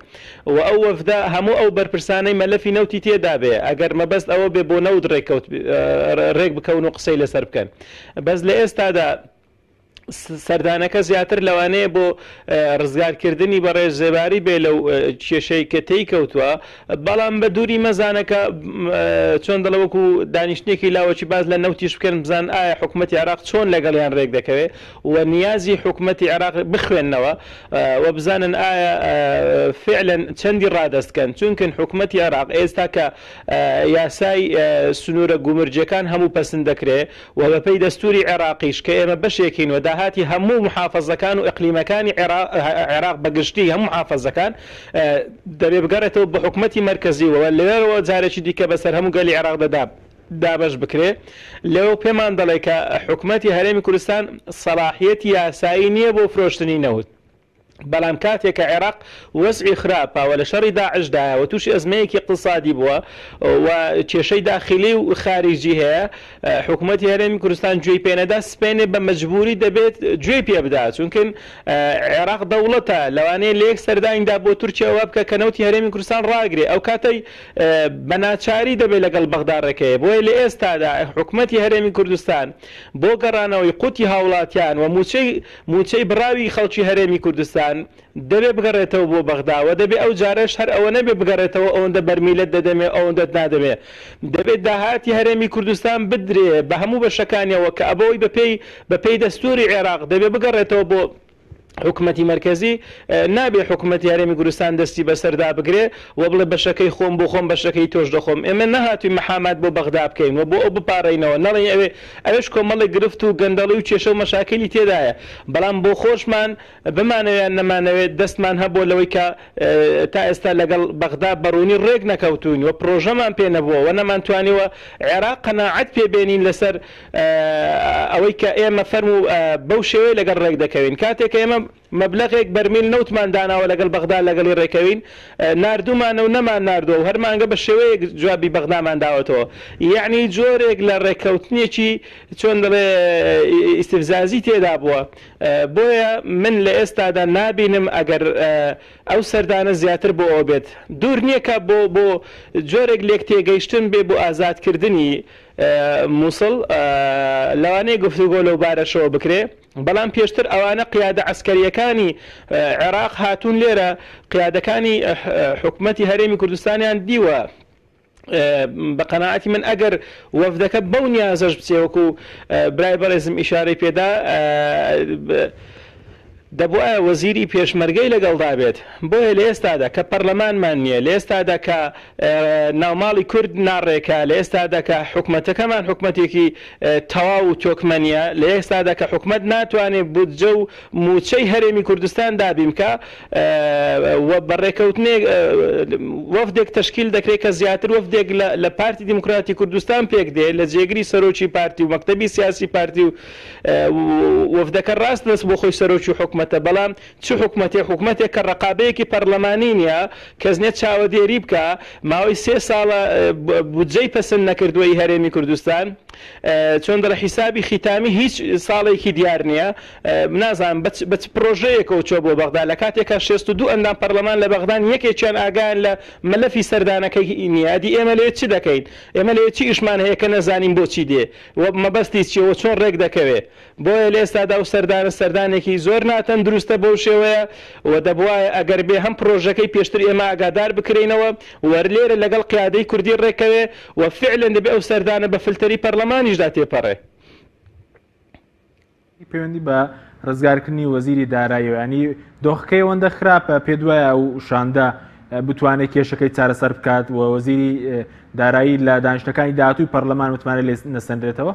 و ئەو وەفدە هەموو ئەو بەرپرسانەی مەلەفی نەوتی تێدا بێ ئەگەر مەبەست ئەوە بێ بۆ نەوت ڕێککەوت ڕێک بکەون و قسەی لەسەر بکەن بەس لە ئێستادا. سەردانەکە زیاتر لەوانەیە بۆ ڕزگارکردنی بەڕێز زێباری بێ لەو کێشەی کە تێی کەوتووە، بەڵام بە دووری مەزانە کە چۆن دەڵێ وەکو دانیشتنێکی لاوەکی باس لە نەوتیش بکەن بزان ئایا حکومەتی عێراق چۆن لەگەڵیان رێک دەکەوێ و نیازی حکومەتی عێراق بخوێننەوە و بزانن ئایا فعلەن چەندی ڕادەست کەن چونکن حکومەتی عێراق ئێستا کە یاسای سنوورە گومرجیەکان هەموو پەسند دەکرێ و بەپێی دەستووری عێراقیش کە ئێمە بەشێکین و داهاتی هەموو محافەزەکان و ئیقلیمەکانی عێراق بە گشتی هەموو محافەزەکان دەبێ بگەڕێتەوە بۆ حکومەتی مەرکەزی و لەوێوە جارێکی دیکە بەسەر هەموو گەلی عێراقدا دابەش بکرێ. لەوە پێمان دەڵێ کە حکومەتی هەرێمی کوردستان سەڵاحیەتی یاسایی نییە بۆ فرۆشتنی نەوت. بەڵام کاتێک کە عێراق وەزعی خراپە و لە شەڕی داعشدایە و تووشی ئەزمەیەکی ئیقتسادی بووە و کێشەی داخیلی و خاریجی هەیە، حکوومەتی هەرێمی کوردستان گوێی پێ نەدا، سپێنێ بە مەجبووری دەبێت گوێی پێ بدا، چونکن عێراق دەوڵەتە، لەوانەیە لە یەک سەردانیدا بۆ تورکیا وا بکا کە نەوتی هەرێمی کوردستان ڕاگرێ، ئەو کاتەی بە ناچاری دەبێت لەگەڵ بەغدا ڕێکەوێ، بۆیە لە ئێستادا حکوومەتی هەرێمی کوردستان بۆ گەڕانەوەی قوتی هاوڵاتیان و مووچەی مووچەی بڕاوی خەڵکی هەرێمی کوردستان دەبێ بگەڕێتەوە بۆ بەغدا و دەبێ ئەو جارەش هەر ئەوە نەبێ بگەڕێتەوە ئەوەندە بەرمیلت دەدەمێ ئەوەندەت نادەمێ دەبێ داهاتی هەرێمی کوردستان بدرێ بە هەموو بەشەکانیەوە کە ئەبەوەی بەپێی بەپێی دەستووری عێراق دەبێ بگەڕێتەوە بۆ حکومەتی مەرکەزی نابێ حکومەتی هەرێمی کوردستان دەستی بەسەردا بگرێ و بڵێ بەشەکەی خۆم بۆ خۆم بەشەکەی تۆش دەخۆم ئێمە نەهاتووین مەحامات بۆ بەغدا بکەین و بۆ ئەو بپاڕێینەوە نەڵێین ئەوێ ئەوێش کۆمەڵێک گرفت و گەندەڵی و کێشە و مەشاکیلی تێدایە بەڵام بۆ خۆشمان بمانەوێ یان نەمانەوێت دەستمان هەبووە لەوەی کە تا ئێستا لەگەڵ بەغدا بە ڕوونی ڕێک نەکەوتووین و پڕۆژەمان پێ نەبووە و نەمانتوانیوە عێراق قەناعەت پێ بێنین لەسەر ئەوەی کە ئێمە فەرموو بەو شێوەیە لەگەڵ ڕێک دەکەوین کاتێک کە ئێمە مەبلەغێک بەرمیل نەوتمان داناوە لەگەڵ بەغدا لەگەڵی ڕێکەوین ناردوومانە و نەمان ناردووە و هەر مانگە بە شێوەیەک جوابی بەغدامان داوەتەوە یەعنی جۆرێک لە ڕێککەوتنێکی چۆن دەڵێ ئیستفزازی تێدا بووە بۆیە من لە ئێستادا نابینم ئەگەر ئەو سەردانە زیاتر بۆ ئەوە بێت دوور نییە کە بۆ بۆ جۆرێک لێک تێگەیشتن بێ بۆ ئازادکردنی موسڵ لەوانەیە گفتوگۆ لەو بارەشەوە بکرێ بەڵام پێشتر ئەوانە قیادە عەسکەرییەکانی عێراق هاتوون لێرە قیادەکانی حکومەتی هەرێمی کوردستانیان دیوە بە قەناعەتی من ئەگەر وەفدەکە بەو نیازەش بچێ وەکو برای بەڕێزم ئیشارەی پێدا دەبوایە وەزیری پێشمەرگەی لەگەڵدا بێت، بۆیە لە ئێستادا کە پەرلەمانمان نییە، لە ئێستادا کە ناوماڵی کورد ناڕێکە، لە ئێستادا کە حکومەتەکەمان حکومەتێکی تەواو و تۆکمە نییە، لە ئێستادا کە حکومەت ناتوانێت بودجە و مووچەی هەرێمی کوردستان دابین بکا و بە ڕێکەوتنێک وەفدێک تەشکیل دەکرێت کە زیاتر وەفدێک لە پارتی دیموکراتی کوردستان پێک دێ لە جێگری سەرۆکی پارتی و مەکتەبی سیاسی پارتی و وەفدەکە ڕاست دەست بۆ خۆی سەرۆکی حکومەتە، بەڵام چ حکومەتێک، حکومەتێک کە ڕەقابەیەکی پەڕلەمانی نیە، کەس نیە چاوەدێری بکا، ماوەی سێ ساڵە بودجەی پەسند نەکردووە ی هەرێمی کوردستان، چۆن دەڵێ حیسابی خیتامی هیچ ساڵێکی دیار نیە، نازانم بە چ پڕۆژەیەکەوە چووە بۆ بەغدا، لە کاتێکا 62 ئەندام پەڕلەمان لە بەغدان یەکێکیان ئاگایان لە مەلەفی سەردانەکەی نیە، ئەدی ئێمە لەوێ چ دەکەین، ئێمە لەوێ چ ئیشمان هەیە کە نەزانین بۆچی دێ؟ و مەبەستی چیە و چۆن ڕێک دەکەوێ. بۆیە لە ئێستادا ئەو سەردانە سەردانێکی زۆر ناتەندروستە بەو شێوەیە و دەبوایە ئەگەر بێ هەم پرۆژەکەی پێشتر ئێمە ئاگادار بکرێینەوە و لێرە لەگەڵ قیادەی کوردی ڕێککەوێ و فعلەن دەبێ ئەو سەردانە بە فلتەری پەرلەمانیشدا تێپەڕێ. پەیوەندی بە ڕزگارکردنی وەزیری داراییەوە ینی دۆخەکەی ئەوەندە خراپە پێ دوایە ئەو شاندە بتوانێت کێشەکەی چارەسەر بکات و وەزیری دارایی لە دانیشتەکانی داهاتووی پەرلەمان متمانە لێ نەسەنرێتەوە؟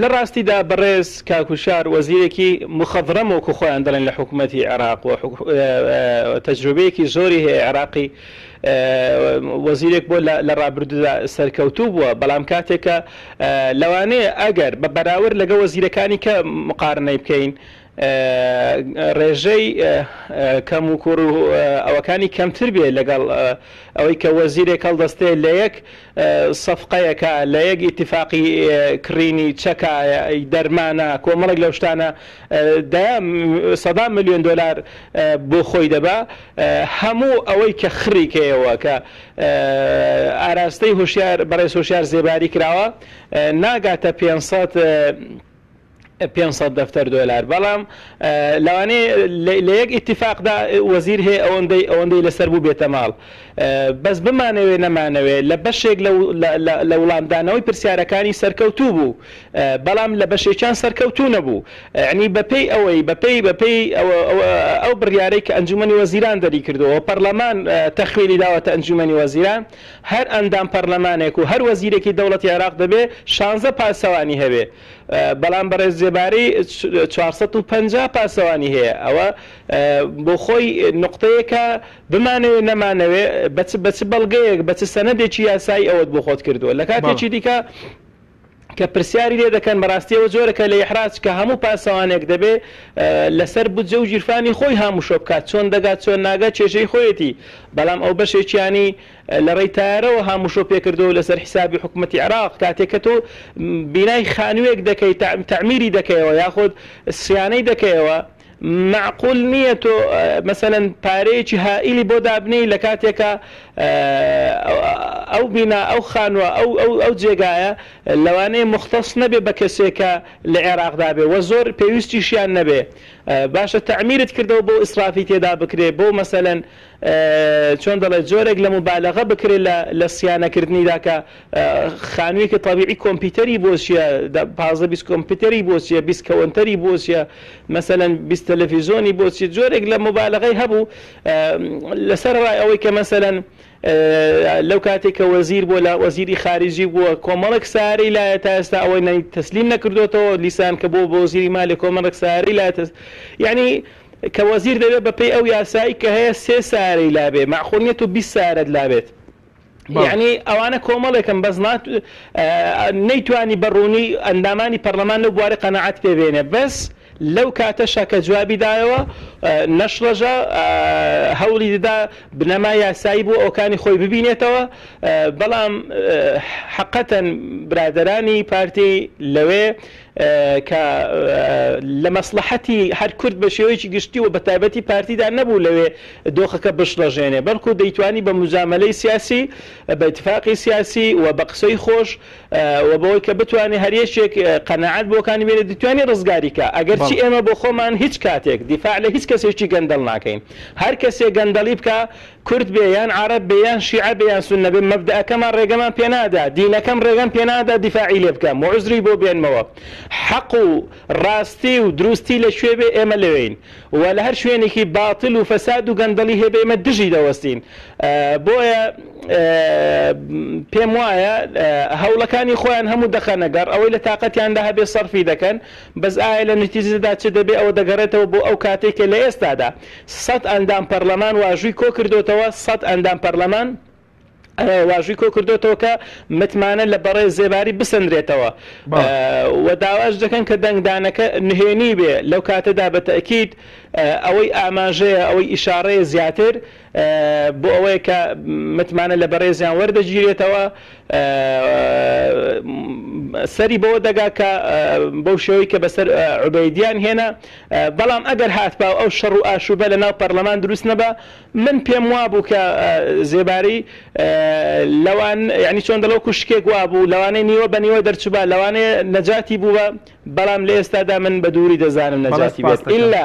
لە ڕاستیدا بەڕێز کاک وشار وەزیرێکی موخەضرەم وەکو خۆیان دەڵێن لە حکومەتی عێراق و تەجروبەیەکی زۆری هەیە عێراقی وەزیرێک بۆ لە ڕابردوودا سەرکەوتوو بووە بەڵام کاتێکە لەوانەیە ئەگەر بە بەراورد لەگە وەزیرەکانی کە مقارنەی بکەین. ڕێژەی کەم و کوڕ و ئەوەکانی کەمتر بێ لەگەڵ ئەوەی کە وەزیرێک هەڵدەستێ لە یەک سەفقەیەکە لە یەک ئیتفاقی کڕینی چەکە دەرمانە کۆمەڵێک لەو شتانە دەیان سەدان ملیۆن دۆلار بۆ خۆی دەبا هەموو ئەوەی کە خڕی کەیەوە کە ئاراستەی هۆشیار بەڕێز هۆشیار زێباری کراوە ناگاتە 500 500 دەفتەر دۆلار بەڵام لەوانەیە لە یەک ئیتیفاقدا وەزیر هەیە ئەوەندەی ئەوەندەی لەسەر بوو بێتە ماڵ بەس بمانەوێ نەمانەوێ لە بەشێک لە وڵامدانەوەی پرسیارەکانی سەرکەوتوو بوو بەڵام لە بەشێکیان سەرکەوتوو نەبوو یعنی بەپێی ئەوەی بەپێی بەپێی ئەو بڕیارەی کە ئەنجومەنی وەزیران دەری کردەوە پەرلەمان تەخویلی داوەتە ئەنجومەنی وەزیران هەر ئەندام پەرلەمانێک و هەر وەزیرێکی دەوڵەتی عێراق دەبێ شانزە پاسەوانی هەبێ بەڵام بەڕێز زێباری 450 پاسەوانی هەیە ئەوە بۆ خۆی نقطەیەکە بمانەوێ نەمانەوێ بە چ بە چ بەڵگەیەک بە چ سەنەدێکی یاسایی ئەوەت بۆ خۆت کردووە لە کاتێکی دیکە کە پرسیاری لێ دەکەن بەڕاستی ئەوە جۆرەکە لە ئیحراج کە هەموو پاسەوانێک دەبێ لەسەر بودجە و گیرفانی خۆی هاموشۆ بکات چۆن دەگات چۆن ناگات کێشەی خۆیەتی بەڵام ئەو بەشێکیانی لە ڕێی تایارەوە هاموشۆ پێکردووە و لەسەر حیسابی حکومەتی عێراق کاتێک کە تۆ بینای خانوویەک دەکەی تەعمیری دەکەیەوە یاخود سیانەی دەکەیەوە مەعقول نییە تۆ مەسەلەن پارەیەکی هائیلی بۆ دابنێی لە کاتێکا ئەو بینا ئەو خانووە ئەو ئەو ئەو جێگایە لەوانەیە موختەس نەبێ بە کەسێک کە لە عێراقدا بێ وە زۆر پێویستیشیان نەبێ باشە تەعمیرت کردەوە بۆ ئیسرافی تێدا بکرێ بۆ مەسەلەن چۆن دەڵێ جۆرێک لە موبالەغە بکرێ لە لە سیانەکردنیدا کە خانوویەکی تەبیعی کۆمپیوتەری بۆ چیە 15 20 کۆمپیوتەری بۆ چیە 20 کەوەنتەری بۆ چیە مەسەلەن 20 تەلەفیزۆنی بۆ چیە جۆرێک لە موبالەغەی هەبوو لەسەر ڕای ئەوەی کە مەسەلەن لەو کاتێک کە وەزیر بووە لە وەزیری خارجی بووە کۆمەڵێک سارەی لایە تا ئێستا ئەوەی نەی تەسلیم نەکردوێتەوە لیسان کە بۆ بۆ وەزیری مالێ کۆمەڵێک سارەی لایە یعنی کە وەزیر دەبێت بەپێی ئەو یاسایی کە هەیە سێ سارەی لابێ مەعقول نیە تۆ 20 سارەت لابێت یەعنی ئەوانە کۆمەڵێکن بەس نەیتوانی بە ڕوونی ئەندامانی پەرلەمان لەو بوارە قەناعەت پێ بێنێ بەس لەو کاتەشا کە جوابی دایەوە نەشڵەژا هەوڵی دەدا بنەما یاسایی بۆ ئەوکانی خۆی ببینێتەوە بەڵام حقەتەن برادەرانی پارتی لەوێ کە لە مەسڵەحەتی هەر کورد بە شێوەیەکی گشتی و بە تایبەتی پارتیدا نەبوو لەوێ دۆخەکە بشڵەژێنێ بەڵکو دەیتوانی بە موجامەلەی سیاسی بە ئیتفاقی سیاسی و بە قسەی خۆش و بەوەی کە بتوانێ هەر یەکێک قەناعەت بۆکانی بێنێ دەیتوانی ڕزگاری کا ئەگەرچی ئێمە بۆ خۆمان هیچ کاتێک دیفاع لە هیچ کەسێکی گەندەڵ ناکەین هەر کەسێک گەندەڵی بکا کورد بێ یان عەرەب بێ یان شیعە بێ یان سوننە بێ مەبدەئەکەمان ڕێگەمان پێنادا دینەکەم ڕێگەم پێنادا دیفاعی لێ بکەم و عوزری بۆ بێنمەوە حەق و ڕاستی و دروستی لە کوێ بێ ئێمە لەوێین و لە هەر شوێنێکی باتل و فەساد و گەندەڵی هەبێ ئێمە دژی دەوەستین بۆیە پێم وایە هەوڵەکانی خۆیان هەموو دەخەنە گەڕ ئەوەی لە تاقەتیاندا هەبێ سەرفی دەکەن بەس ئایا لە نتیجەدا چ دەبێ ئەوە دەگەڕێتەوە بۆ ئەو کاتەی کە لە ئێستادا سەت ئەندام پەرلەمان واژووی کۆکردۆتەوە، سەت ئەندام پەرلەمان واژووی کۆکردۆتەوە کە متمانە لە بەڕێز زێباری بسەنرێتەوە و داواش دەکەن کە دەنگدانەکە نهێنی بێ لەو کاتەدا بە تەئکید ئەوەی ئاماژەیە ئەوەی ئیشاڕەیە زیاتر بۆ ئەوەیە کە متمانە لە بەڕێزیان وەردەگیرێتەوە سەری بەوە دەگا کە بەو شێوەی کە بەسەر عوبەیدیان هێنا بەڵام ئەگەر هاتبا و ئەو شەڕ و ئاشوبە لە ناو پەرلەمان دروست نەبا من پێم وابوو کە زێباری لەوان یعنی چۆن دەڵێ وەکو شکێک وابوو لەوانەیە نیوە بە نیوە دەرچوبا لەوانەیە نەجاتی بووبا بەڵام لە ئێستادا من بە دووری دەزانم نەجاتی بێت ئیلا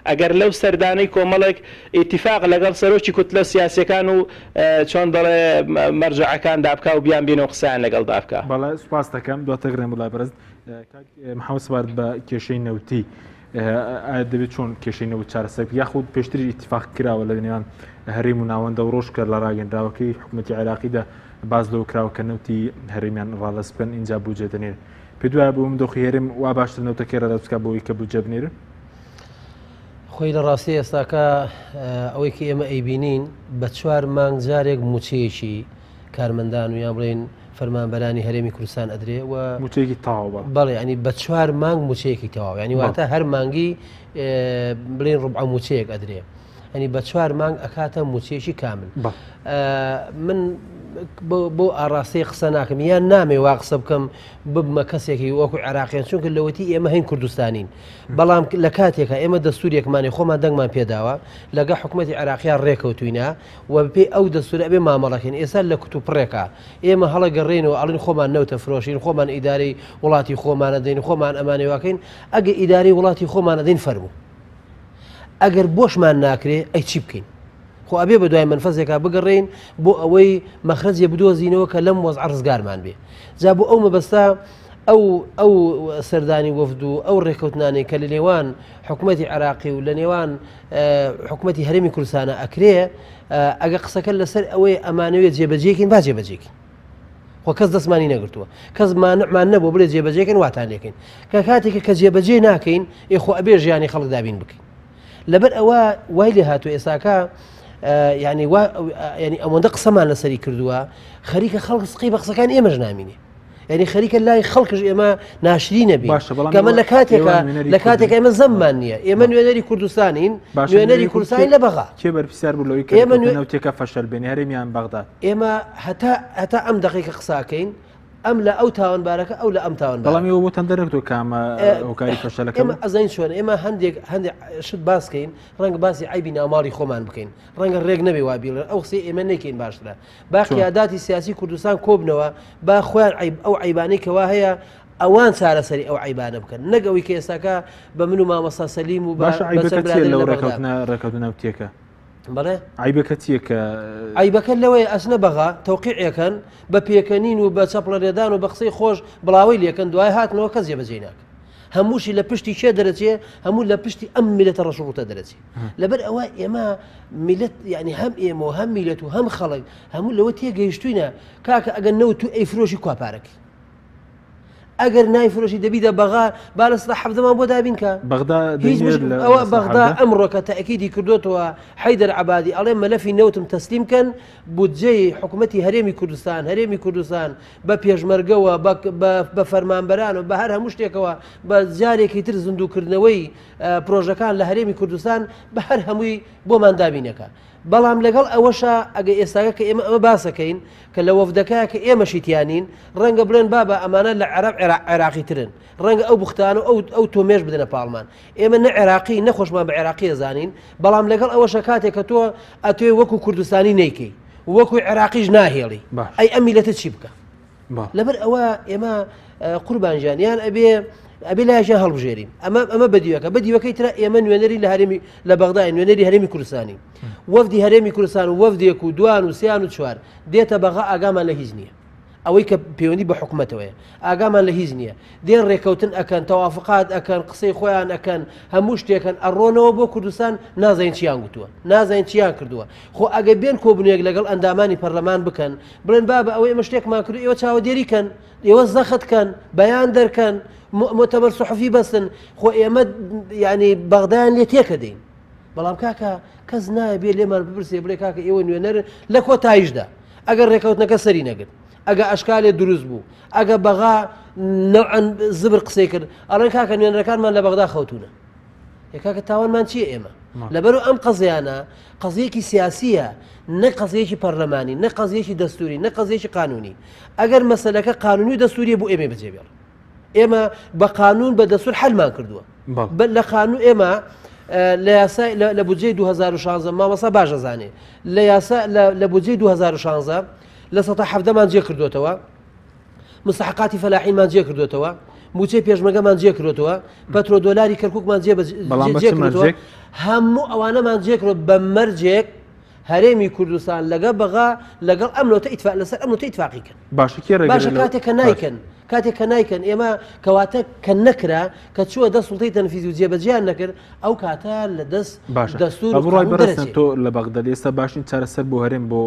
ئەگەر لەو سەردانەی کۆمەڵێک ئیتیفاق لەگەڵ سەرۆکی کوتلە سیاسیەکان و چۆن دەڵێ مەرجەعەکاندا بکا و بیانبینە و قسەیان لەگەڵدا بکا. بەڵێ سوپاست دەکەم دواتر گەڕێم بۆ لای بەڕێز کاک محەمەد سەبارەت بە کێشەی نەوتی ئایا دەبێت چۆن کێشەی نەوت چارەسەر بکرێت یاخود پێشتریش ئیتیفاق کراوە لە نێوان هەرێم و ناوەندە و ڕۆژ کە لە ڕاگەندراوەکەی حکوومەتی عێراقیدا باس لەوە کراوە کە نەوتی هەرێمیان ڕادەست بکەن ئینجا بودجە دەنێرن پێت وایە بۆ دۆخی هەرێم وا باشتر نەوتەکەی ڕادەست بکات بۆ ئەوەی کە بودجە بنێرن؟ خۆی لە ڕاستی ئێستاکە ئەوەی کە ئێمە ئەیبینین بە چوار مانگ جارێک موچەیەکی کارمەندان و یان بڵێین فەرمانبەرانی هەرێمی کوردستان ئەدرێ و موچەیەکی تەواو بەڵێ. بەڵێ ینی بە چوار مانگ موچەیەکی تەواو ینی واتە هەر مانگی بڵێن ڕبع موچەیەک ئەدرێ ینی بە چوار مانگ ئەکاتە موچەیەکی کامل من بۆ ئاراستەی قسە ناکەم یان نامێ وا قسە بکەم ببمە کەسێکی وەکو عێراقیان چونکە لەوەتی ئێمە هەین کوردستانین بەڵام لە کاتێکە ئێمە دەستورێکمانی خۆمان دەنگمان پێداوە لەگە حکوومەتتی عێراقیان ڕێکەوتوینە و بەپێی ئەو دەستورە ئەبێ مامەڵەکەین ئێستا لە کوتوپڕێکا ئێمە هەڵەگەڕێینەوە ئەڵێن خۆمان نەوتە فرۆشین خۆمان ئیدارەی وڵاتی خۆمان ئەدەین خۆمان ئەمانەی واکەین ئەگە ئیدارەی وڵاتی خۆمان ئەدەین فەرموو ئەگەر بۆشمان ناکرێ ئەی چی بکەین خۆ ئەبێ بە دوای منفەزێکا بگەڕێین بۆ ئەوەی مەخرەجێ بدۆزینەوە کە لەم وەزعە ڕزگارمان بێ جا بۆ ئەو مەبەستە ئەو ئەو سەردانی وەفد و ئەو ڕێککەوتنانەی کە لە نێوان حکوومەتی عراقی و لە نێوان حکومەتی هەرێمی کوردستانە ئەکرێ ئەگە قسەکە لەسەر ئەوەی ئەمانەوێت جێبەجێکین با جێبەجێکین خۆ کەس دەستمانی نەگرتووە کەس مانعمان نەبوو بڵێ جێبەجێکن واتان لێکەین کە کاتێکە کە جێبەجێ ناکەین ئێ خۆ ئەبێ ژیانی خەڵک دابین بکەین لەبەر ئەوە وای لێ هاتو ئێساکە ینی وا ینی ئەوەندە قسەمان لەسەری کردووە خەریکە خەڵک سقی بە قسەکان ئێمەش نامینێ یعنی خەریکە لای خەڵکش ئێمە ناشری نەبی باشە بەڵام کەمە لە کاتێکە ئێوە نوێنەری لە کاتێک کوردن. ئێمە زەممان نییە ئێمە نوێنەری کوردستانین باشە نوێنەری نوێنەری کورد کوردستانین کێ- لە بەغا کێ بەرپرسیار بوو لەوەی کە ئێمە نوێ- نەوتێکە فەشەل بێنێ هەرێم یان بەغداد؟ ئێمە هەتا هەتا ئەم دقیقە قساکەین ئەم لە ئەو تاوانبارەکە ئەو لە ئەم تاوانبارەکە. بەڵام ئێوە بۆتان دەرنەکەوتووە کە ئەمە هۆکاری فەشەلەکە ئێمە بوو؟ ئەزانین چۆن ئێمە هەندێک هەندێک شت باسکەین ڕەنگە باسی عەیبی ناوماڵی خۆمان بکەین ڕەنگە ڕێک نەبێ وا بیڵێن ئەو قسەی ئێمە نەیکەین باشترە با قیاداتی سیاسی کوردستان کۆبنەوە با خۆیان عیب ئەو عیبانەی کەوا هەیە ئەوان چارەسەری ئەو عیبانە بکەن نەک ئەوەی کە ئێستاکە بە من و مامۆستا سەلیم و باشە عیبەکە چییە لەو ڕێکەوتنە ڕێکەوتنە نەوتیەکە؟ بەڵێ عیبەکە چییە کە عیبەکە لەوەیە ئەچنە بەغا تەوقیعەکەن بە پێکەنین و بە چەپڵە لێدان و بە قسەی خۆش بڵاوەی لێکەن دوای هاتنەوە کەس جێبەجێی ناکەن هەمووشی لە پشتی کێ دەرەچێ هەموو لە پشتی ئەم میلەتە ڕەش و ڕووتە دەرەچێ لەبەر ئەوە ئێمە میلەت یعنی هەم ئێمە و هەم میلەت و هەم خەڵک هەموو لەوە تێگەیشتوینە کاکە ئەگەر نەوت تو ئەیفرۆشی کوا پارەکەی ئەگەر نایفرۆشی دەبیدە بەغا با لە سەدا حەڤدەمان بۆ دابین کە بەغدا هیچ دەینێت مش- لە ئەوە لە سەدا بەغدا حەڤدە؟ ئەمڕۆکە تەئکیدی کردوتەوە حەیدەر عەبادی ئەڵێ مەلەفی نەوتم تەسلیم کەن بودجەی حکوومەتی هەرێمی کوردستان هەرێمی کوردستان بە پێشمەرگەوە بە فەرمانبەران و بە هەر هەموو شتێکەوە بە جارێکی تر زیندووکردنەوەی پرۆژەکان لە هەرێمی کوردستان بە هەر هەمووی بۆمان دابینەکە بەڵام لەگەڵ ئەوەشا ئەگە ئێستاکە کە ئێمە ئەمە باسەکەین کە لە وەفدەکە کە ئێمەشی تیانین ڕەنگە بڵێن بابە ئەمانە لە عێراق عێراقی ترن ڕەنگە ئەو بوختان و ئەو ئەو تۆمێش بدەنە پاڵمان ئێمە نە عێراقی نەخۆشمان بە عێراقی ئەزانین بەڵام لەگەڵ ئەوەشە کاتێک کە تۆ ئەتوێ وەکو کوردستانی نەیکەی وەکو عێراقیش ناهێڵی ئەی ئەم میلەتە چی بکە لەبەر ئەوە ئێمە قوربانجان یان ئەبێ ئەبێ لایەکیان هەڵبژێرین ئەمە ئەمە بەدیوەکە بەدیوەکەی ترە ئێمە نوێنەری لە هەرێمی لە بەغدای نوێنەری هەرێمی کوردستانی وەفدی هەرێمی کوردستان و وەفدێک و دوان و سیان و چوار دێتە بەغا ئاگامان لە هیچ نییە ئەوەی کە پەیوەندی بە حکومەتەوەیە ئاگامان لە هیچ نییە دێن ڕێکەوتن ئەکەن تەوافقات ئەکەن قسەی خۆیان ئەکەن هەموو شتێکن ئەڕۆنەوە بۆ کوردستان نازانین چیان گوتووە نازانین چیان کردووە خۆ ئەگە بێن کۆبنێک لەگەڵ ئەندامانی پەرلەمان بکەن بڵێن بابە ئەوەی ئێمە شتێکمان کرد ئێوە چاوەدێری کەن ئێوە زەخت کەن بەیان دەرکەن مۆتەمەر سوحفی بەستن خۆ ئێمە ینی بەغدایان لێ تێکە دەین بەڵام کاکە کەس نایە بێ لێمان بپرسێ بڵێ کاکە ئێوە نوێنەرن لە کۆتاییشدا ئەگەر ڕێکەوتنەکە سەری نەگرت ئەگە ئەشکالێ دروست بوو ئەگە بەغا نەوعەن زبر قسەی کرد ئەڵێن کاکە نوێنەرەکانمان لە بەغدا خەوتونە کاکە تاوانمان چییە ئێمە لەبەرو ئەم قەزیانە قەزیەکی سیاسیە نە قەزیەکی پەرلەمانی نە قەزیەکی دەستوری نە قەزیەکی قانونی ئەگەر مەسلەکە قانونی و دەستوریە بۆ ئێمە بەجێ بێڵ ئێمە بە قانون بە دەستور حلمان کردووە لە قانون ئێمە لە یاسای لە بودجەی 2016 مامۆستا باش دەزانێ لە یاسا لە بودجەی 2016 لە سەتا حەڤدەمان جێ کردوێتەوە مستحقاتی فەلاحینمان جێ کردوێتەوە موچەی پێشمەگەمان جێ کردوێتەوە پەترۆ دۆلاری کەرککمان جێ جێ کردووە هەموو ئەوانەمان جێ کرد بە مەرجێک هەرێمی کوردستان لەگە بەغا لەگەڵ ئەم نۆتە ئیتفاق لەسەر ئەم نۆتە ئیتفاقی کەن باشە کێ ڕێگە باشە کاتێک کە نایکەن کاتێک کە نایکەن ئێمە کەواتە کە نەکرا کە چووە دەست سوڵتەی تەنفیزی و جێبەجێیان نەکرد ئەو کاتە لە دەست باشە دەستور و ئەبوو ڕای قانون بەڕێزتان دەرەچێ. تۆ لە بەغداد ئێستا باشترین چارەسەر بۆ هەرێم بۆ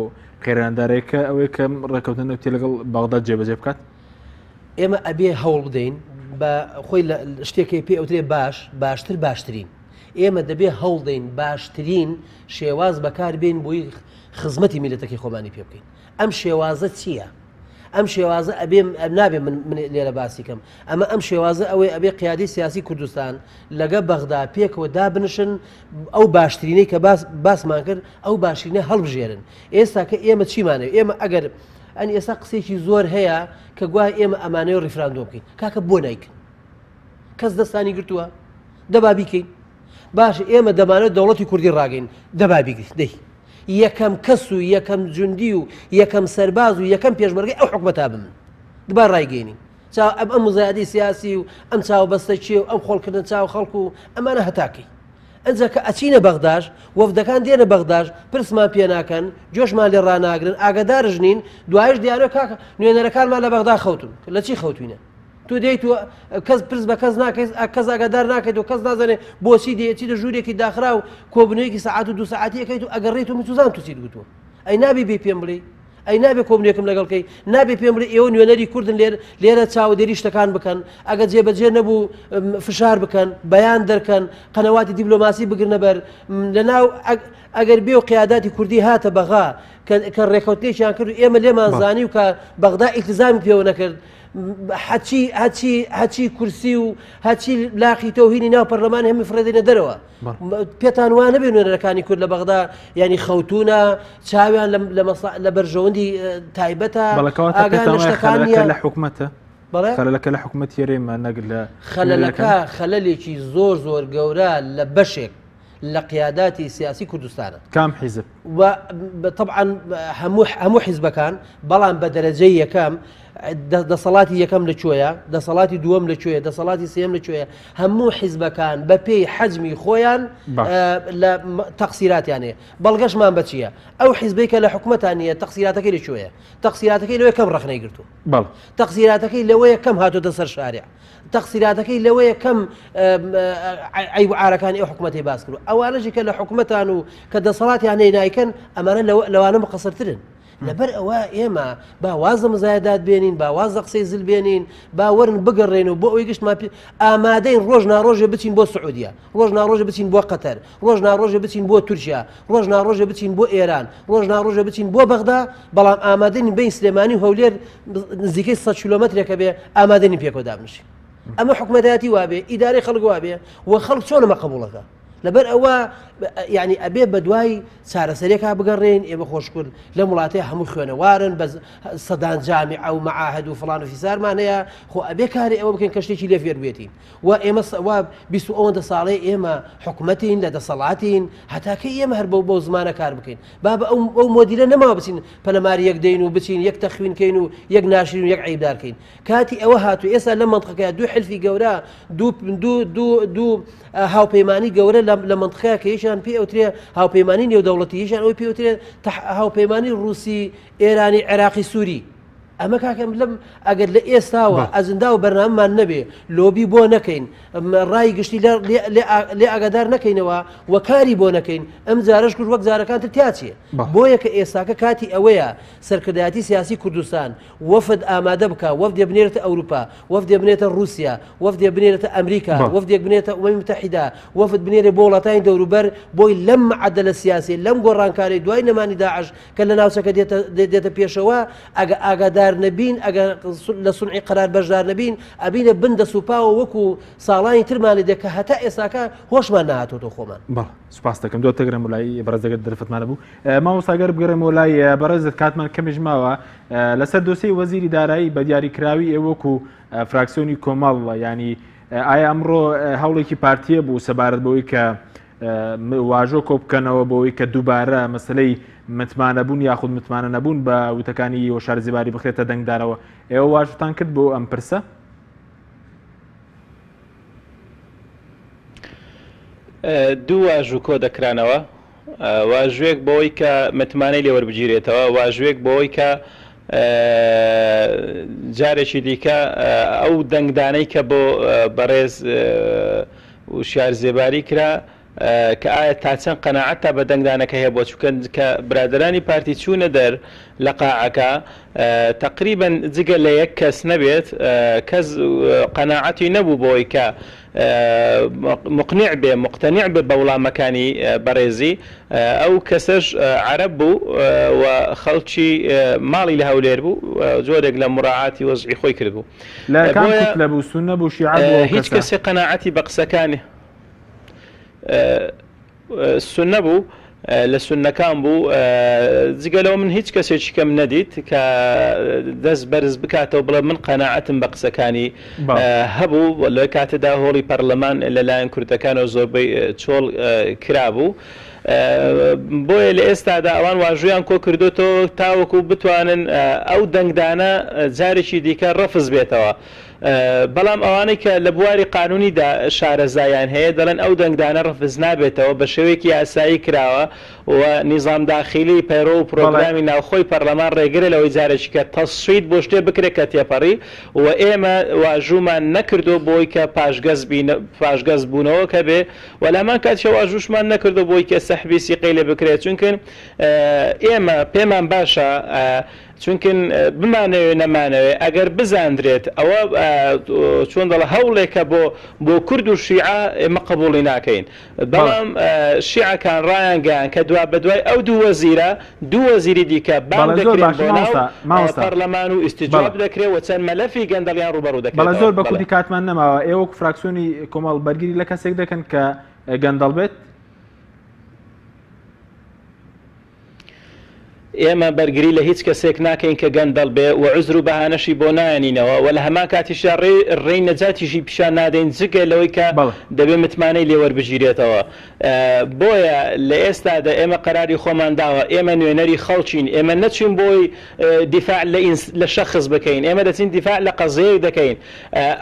قەیراندارەکە ئەوەیە کە ڕێککەوتنە نەوتی لەگەڵ بەغداد جێبەجێ بکات؟ ئێمە ئەبێ هەوڵ بدەین بە خۆی لە شتێکی پێ ئەوترێ باش باشتر باشترین ئێمە دەبێ هەوڵدەین باشترین شێواز بەکار بێین بۆی خزمەتی میلەتەکەی خۆمانی پێ بکەین ئەم شێوازە چییە؟ ئەم شێوازە ئەبێ نابێ من من لێرە باسی کەم ئەمە ئەم شێوازە ئەوەی ئەبێ قیادی سیاسی کوردستان لەگە بەغدا پێکەوە دابنشن ئەو باشترینەی کە باس باسمان کرد ئەو باشترینە هەڵبژێرن ئێستا کە ئێمە چیمانەوێ ئێمە ئەگەر ئەنی ئێستا قسێکی زۆر هەیە کە گوایە ئێمە ئەمانەوێ ڕیفراندۆم بکەین کاکە بۆ نایکەن کەس دەستانی گرتووە دەبا بیکەین باش ئێمە دەمانێت دەوڵەتی کوردی ڕاگەین دەبا بیگرین دەی یەکەم کەس و یەکەم جوندی و یەکەم سەرباز و یەکەم پێشمەرگەی ئەو حکومەتا بم دبا ڕایگەینین چاو ئەم ئەم مزایدەی سیاسی و ئەم چاو بەستەچێ و ئەم خۆڵکردن چاو خەڵک و ئەمانە هەتاکەی ئەجا کە ئەچینە بەغداش وەفدەکان دێنە بەغداش پرسمان پێ ناکەن گوێشمان لێ ڕاناگرن ئاگادارش نین دوایش دیارە کاکە نوێنەرەکانمان لە بەغدا خەوتون لە چی خەوتوینە تۆ دێیت و کەس پرس بە کەس ناکەیت کەس ئاگادار ناکەیت و کەس نازانێت بۆچی دێ چیتە ژوورێکی داخرا و کۆبنەوەیەکی سەعات و دو سەعاتی ئەکەیت و ئەگەڕێیت و من چوزانم تۆ چیت گوتووە ئەی نابی بێ پێم بڵێی ئەی نابێ کۆبنێکم لەگەڵ کەی نابێ پێم بڵێ ئێوە نوێنەری کوردن لێر لێرە چاودێری شتەکان بکەن ئەگەر جێبەجێ نەبوو فشار بکەن بەیان دەرکەن قەنەواتی دیبلۆماسی بگرنە بەر لەناو ئەگەر بێ و قیاداتی کوردی هاتە بەغا کە ڕێکەوتنێکیان کرد و ئێمە لێمان زانی و کە بەغدا ئیلتزامی پێوە نەکرد هەچی هەچی هەچی کورسی و هەچی لاقی تەوهینی ناو پەرلەمان هەمی فڕێدەینە دەرەوە پێتان وا نەبێ نوێنەرەکانی کورد لە بەغدا ینی خەوتونە چاویان لە بەرژەوەندی تایبەتە لە حکومەتە خەلەکە لە حکومەت یێرێمە نەک لە خەلەکە خەلەلێکی زۆر زۆر گەورە لە بەشێک لە قیاداتی سیاسی کوردستانە. کام حیزب؟ و طبعا هەموو هەموو حیزبەکان بەڵام بە دەرەجەی یەکەم دەسەڵاتی یەکەم لە کوێیە دەسەڵاتی دووەم لە کوێیە دەسەڵاتی سێم لە کوێیە هەموو حیزبەکان بە پێی حەجمی خۆیان لە تەقسیراتیان هەیە بەڵگەشمان بە چییە ئەو حیزبەی کە لە حکومەتان نییە تەقسیراتەکەی لە کوێیە تەقسیراتەکەی لەوەیە کەم ڕەخنەی گرتووە تەقسیراتەکەی لەوەیە کەم هاتۆتە سەر شارع تەقسیراتەکەی لەوەیە کەم عەیب و عارەکانی ئەو حکومەتەی باس کردوە ئەوانەشی کە لە حکومەتان و کە دەسەڵاتیان هەیە نایکەن ئەمانە لەوانە مقەسەرترن لەبەر ئەوە ئێمە با واز لە مزایدات بێنین با واز لە قسەی زل بێنین با وەرن بگەڕێن و بۆ ئەوەی گشتمان ئامادەین ڕۆژ ناڕۆژێ بچین بۆ سعودیە ڕۆژ ناڕۆژێ بچین بۆ قەتەر ڕۆژ ناڕۆژێ بچین بۆ تورکیا ڕۆژ ناڕۆژێ بچین بۆ ئێران ڕۆژ ناڕۆژێ بچین بۆ بەغدا بەڵام ئامادەین بین سلێمانی و هەولێر نزیکەی 100 کیلۆمەترێکە بێ ئامادەنی پێکەوە دابنیشین ئەمە حکومەتایەتی وابێ ئیدارەی خەڵک وابێ و خەڵک چۆن ئەمە قبوڵەکە لەبەر ئەوە یعنی ئەبێ بە دوای چارەسەرێکا بگەڕێن ئێمە خۆشکرد لەم وڵاتەیە هەموو خوێنەوارن بە سەدان جامی ئەو مەعاهد و فڵان و فیسارمان هەیە خۆ ئەبێ کاری ئەوە بکەین کە شتێکی لێ فێر بێتین و ئێمە وا 20 ئەوەندە ساڵەی ئێمە حکومەتین لە دەسەڵاتین هەتا کەی ئێمە هەر بەو بەو زمانە کار بکەین با بە ئەو ئەو مۆدیلە نەماوە بچین پەلەماری یەک دەین و بچین یەک تەخوین کەین و یەک ناشرین و یەک عەیبدار کەین کاتی ئەوە هاتوو ئێستا لە مەنتقەکە دوو حلفی گەورە دوو دوو دوو دوو هاوپەیمانی گەورە لە مەنتقەیە کە یەکیان پێ ئەوترێ هاوپەیمانی نێودەوڵەتی یەکیان ئەوەی پێ ئەوترێ هاوپەیمانی ڕووسی ئێرانی عێراقی سووری ئەمە کاکە لەم ئەگەر لە ئێستاوە ئەجندا و بەرنامەمان نەبێ لۆبی بۆ نەکەین ڕای گشتی لێ ئاگادار نەکەینەوە و کاری بۆ نەکەین ئەم جارەش کورد وەک جارەکان تر تیاچێ بۆیە کە ئێستاکە کاتی ئەوەیە سەرکردایەتی سیاسی کوردستان وەفد ئامادە بکە وەفدێ بنێرێتە ئەوروپا وەفدێ بنێتە رووسیا وەفدێ بنێرێتە ئەمریکا وەفدێک بنێتە ئومەمی متحیدە وەفد بنێرێ بۆ وڵاتانی دەوروبەر بۆی لەم معەدەلە سیاسی لەم گۆڕانکاری دوای نەمانی داعش کە لە ناوچەکە دێتە دێتە پێشەوە ئەگە ئاگادار نەبین ئەگە لە سونعی قەرار بەشدار نەبین ئەبینە بن دەس و پاوە وەکو ساڵانی ترمان لێ دێ کە هەتا ئێستاکە هۆشمان نەهاتۆتەوە خۆمان. بەڵێ سوپاس دەکەم دواتر دەگەڕێمەوە لای بەڕێز ئەگەر دەرفەتمان هەبوو مامۆستا گەر بگەڕێمەوە لای بەڕێزت کاتمان کەمیش ماوە لەسەر دۆسیەی وەزیری دارایی بە دیاریکراوی ئێوە وەکو فراکسیۆنی کۆمەڵ ینی ئایا ئەمڕۆ هەوڵێکی پارتیە بوو سەبارەت بەوەی کە واژۆ کۆبکەنەوە بۆی کە دووبارە مەسلەی متمانەبوون یاخود متمانە نەبوون بە وتەکانی هۆشار زیباری بخرێتە دەنگدانەوە ئێوە واژوتان کرد بۆ ئەم پرسە؟ دوو واژوو کۆ دەکرانەوە واژوێک بۆی کە متمانەی لێوەربگیرێتەوە واژوێک بۆی کە جارێکی دیکە ئەو دەنگدانەی کە بۆ بەڕێز وشیار زێباری کرا. کە ئایا تا چەند قەناعەتتا بە دەنگدانەکە هەیە بۆ چونکە کە برادەرانی پارتی چوونە دەر لە قاعەکە تەقریبەن جگە لە یەک کەس نەبێت کەس قەناعەتی نەبوو بەوەی کە مقنع بێ مقتنع بێ بە وڵامەکانی بەڕێزی ئەو کەسەش عەرەب بوو و خەڵکی ماڵی لە هەولێر بوو جۆرێک لە مراعاتی وەزعی خۆی کردبوو لە کام کوتلە بوو سوننە بوو شیعە بوو ئەو هیچ کەسە؟ کەسێ قەناعەتی بە قسەکانی سوننە بوو لە سوننەکان بوو جگە لەوە من هیچ کەسێکی کەم نەدیت کە دەست بەرز بکاتەوە بڵێ من قەناعەتم بە قسەکانی هەبوو لە کاتێدا هۆڵی پەرلەمان لەلایەن کوردەکانەوە زۆربەی چۆڵ کرابوو. بۆیە لە ئێستادا ئەوان واژوویان کۆ کردوتەوە تاوەکو بتوانن ئەو دەنگدانە جارێکی دیکە ڕەفز بێتەوە. بەڵام ئەوانەی کە لە بواری قانونیدا شارەزایان هەیە دەڵێن ئەو دەنگدانە ڕەفز نابێتەوە بە شێوەیەکی یاسایی کراوە و نیزام داخیلی پەیڕەو و پرۆگرامی ناوخۆی پەرلەمان ڕێگرە لەوەی جارێکی کە تەسویت بۆ شتێ بکرێت کە تێپەڕی و ئێمە واژوومان نەکردووە بۆی کە پاشگەز بین پاشگەز بوونەوەکە بێ و لە هەمان کاتیشا واژووشمان نەکردووە بۆی کە سەحبی سیقەی لێ بکرێت چونکن ئێمە پێمان باشە چونکن بمانەوێ نەمانەوێ ئەگەر بزاندرێت ئەوە چۆن دەڵێ هەوڵێکە بۆ بۆ کورد و شیعە ئێمە قبوڵی ناکەین بەڵام شیعەکان ڕایانگەیان کە دوابەدوای ئەو دوو وەزیرە دوو وەزیری دیکە بانگ دەکرێن بۆ ناو پەرلەمان و ئیستیجواب دەکرێت و چەند مەلەفی گەندەڵیان ڕووبەڕوو دەکرێتەوە. بەڵێ زۆر بە کوردی کاتمان نەماوە ئێوە وەکو فراکسیۆنی کۆمەڵ بەرگری لە کەسێک دەکەن کە گەندەڵ بێت؟ ئێمە بەرگری لە هیچ کەسێک ناکەین کە گەندەڵ بێ و عوزر و بەهانەشی بۆ نایەنینەوە و لە هەمان کاتیشدا ڕێ ڕێی نەجاتیشی پیشان نادەین جگە لەوەی کە دەبێ متمانەی لێ وەربگیرێتەوە. بۆیە لە ئێستادا ئێمە قەراری خۆمان داوە، ئێمە نوێنەری خەڵکین، ئێمە نەچوین بۆی دیفاع لە ئینس لە شەخس بکەین، ئێمە دەچین دیفاع لە قەزیەیەک دەکەین.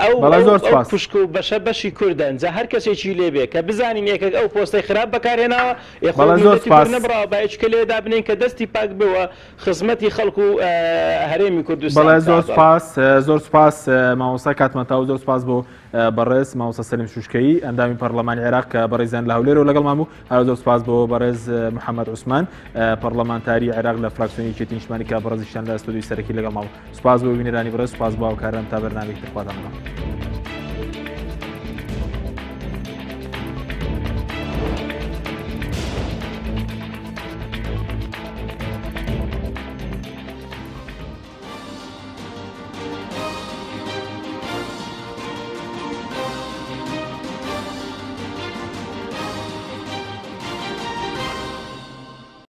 ئەو بەڵێ زۆر ئەو سوپاس. پشک و بەشە بەشی کوردن، جا هەر کەسێکی لێ بێ کە بزانین یەکێک ئەو پۆستەی خراپ بەکارهێناوە، ئێ خۆ بەڵێ زۆر میللەتی کورد سوپاس. نەبڕاوە با یەکێکە لێ دابنێین کە دەستی پاک بێ و خزمەتی خەڵک و هەرێمی کوردستان بەڵێ زۆر بکات. بەڵێ. سوپاس زۆر سوپاس مامۆستا کاتمان تەواو زۆر سوپاس بۆ بەڕێز مامۆستا سەلیم شوشکەیی ئەندامی پەرلەمانی عێراق کە بەڕێزیان لە هەولێرەوە لەگەڵمان بوو هەروە زۆر سوپاس بۆ بەڕێز محەممەد عوسمان پەرلەمانتاری عێراق لە فراکسیۆنی یەکێتی نیشتمانی کە بەڕێزیشتان لە ستۆدیۆی سەرەکی لەگەڵمان بوو سوپاس بۆ بینەرانی بەڕێز سوپاس بۆ هاوکاران تا بەرنامەیەکی تر خواتان لەگەڵ.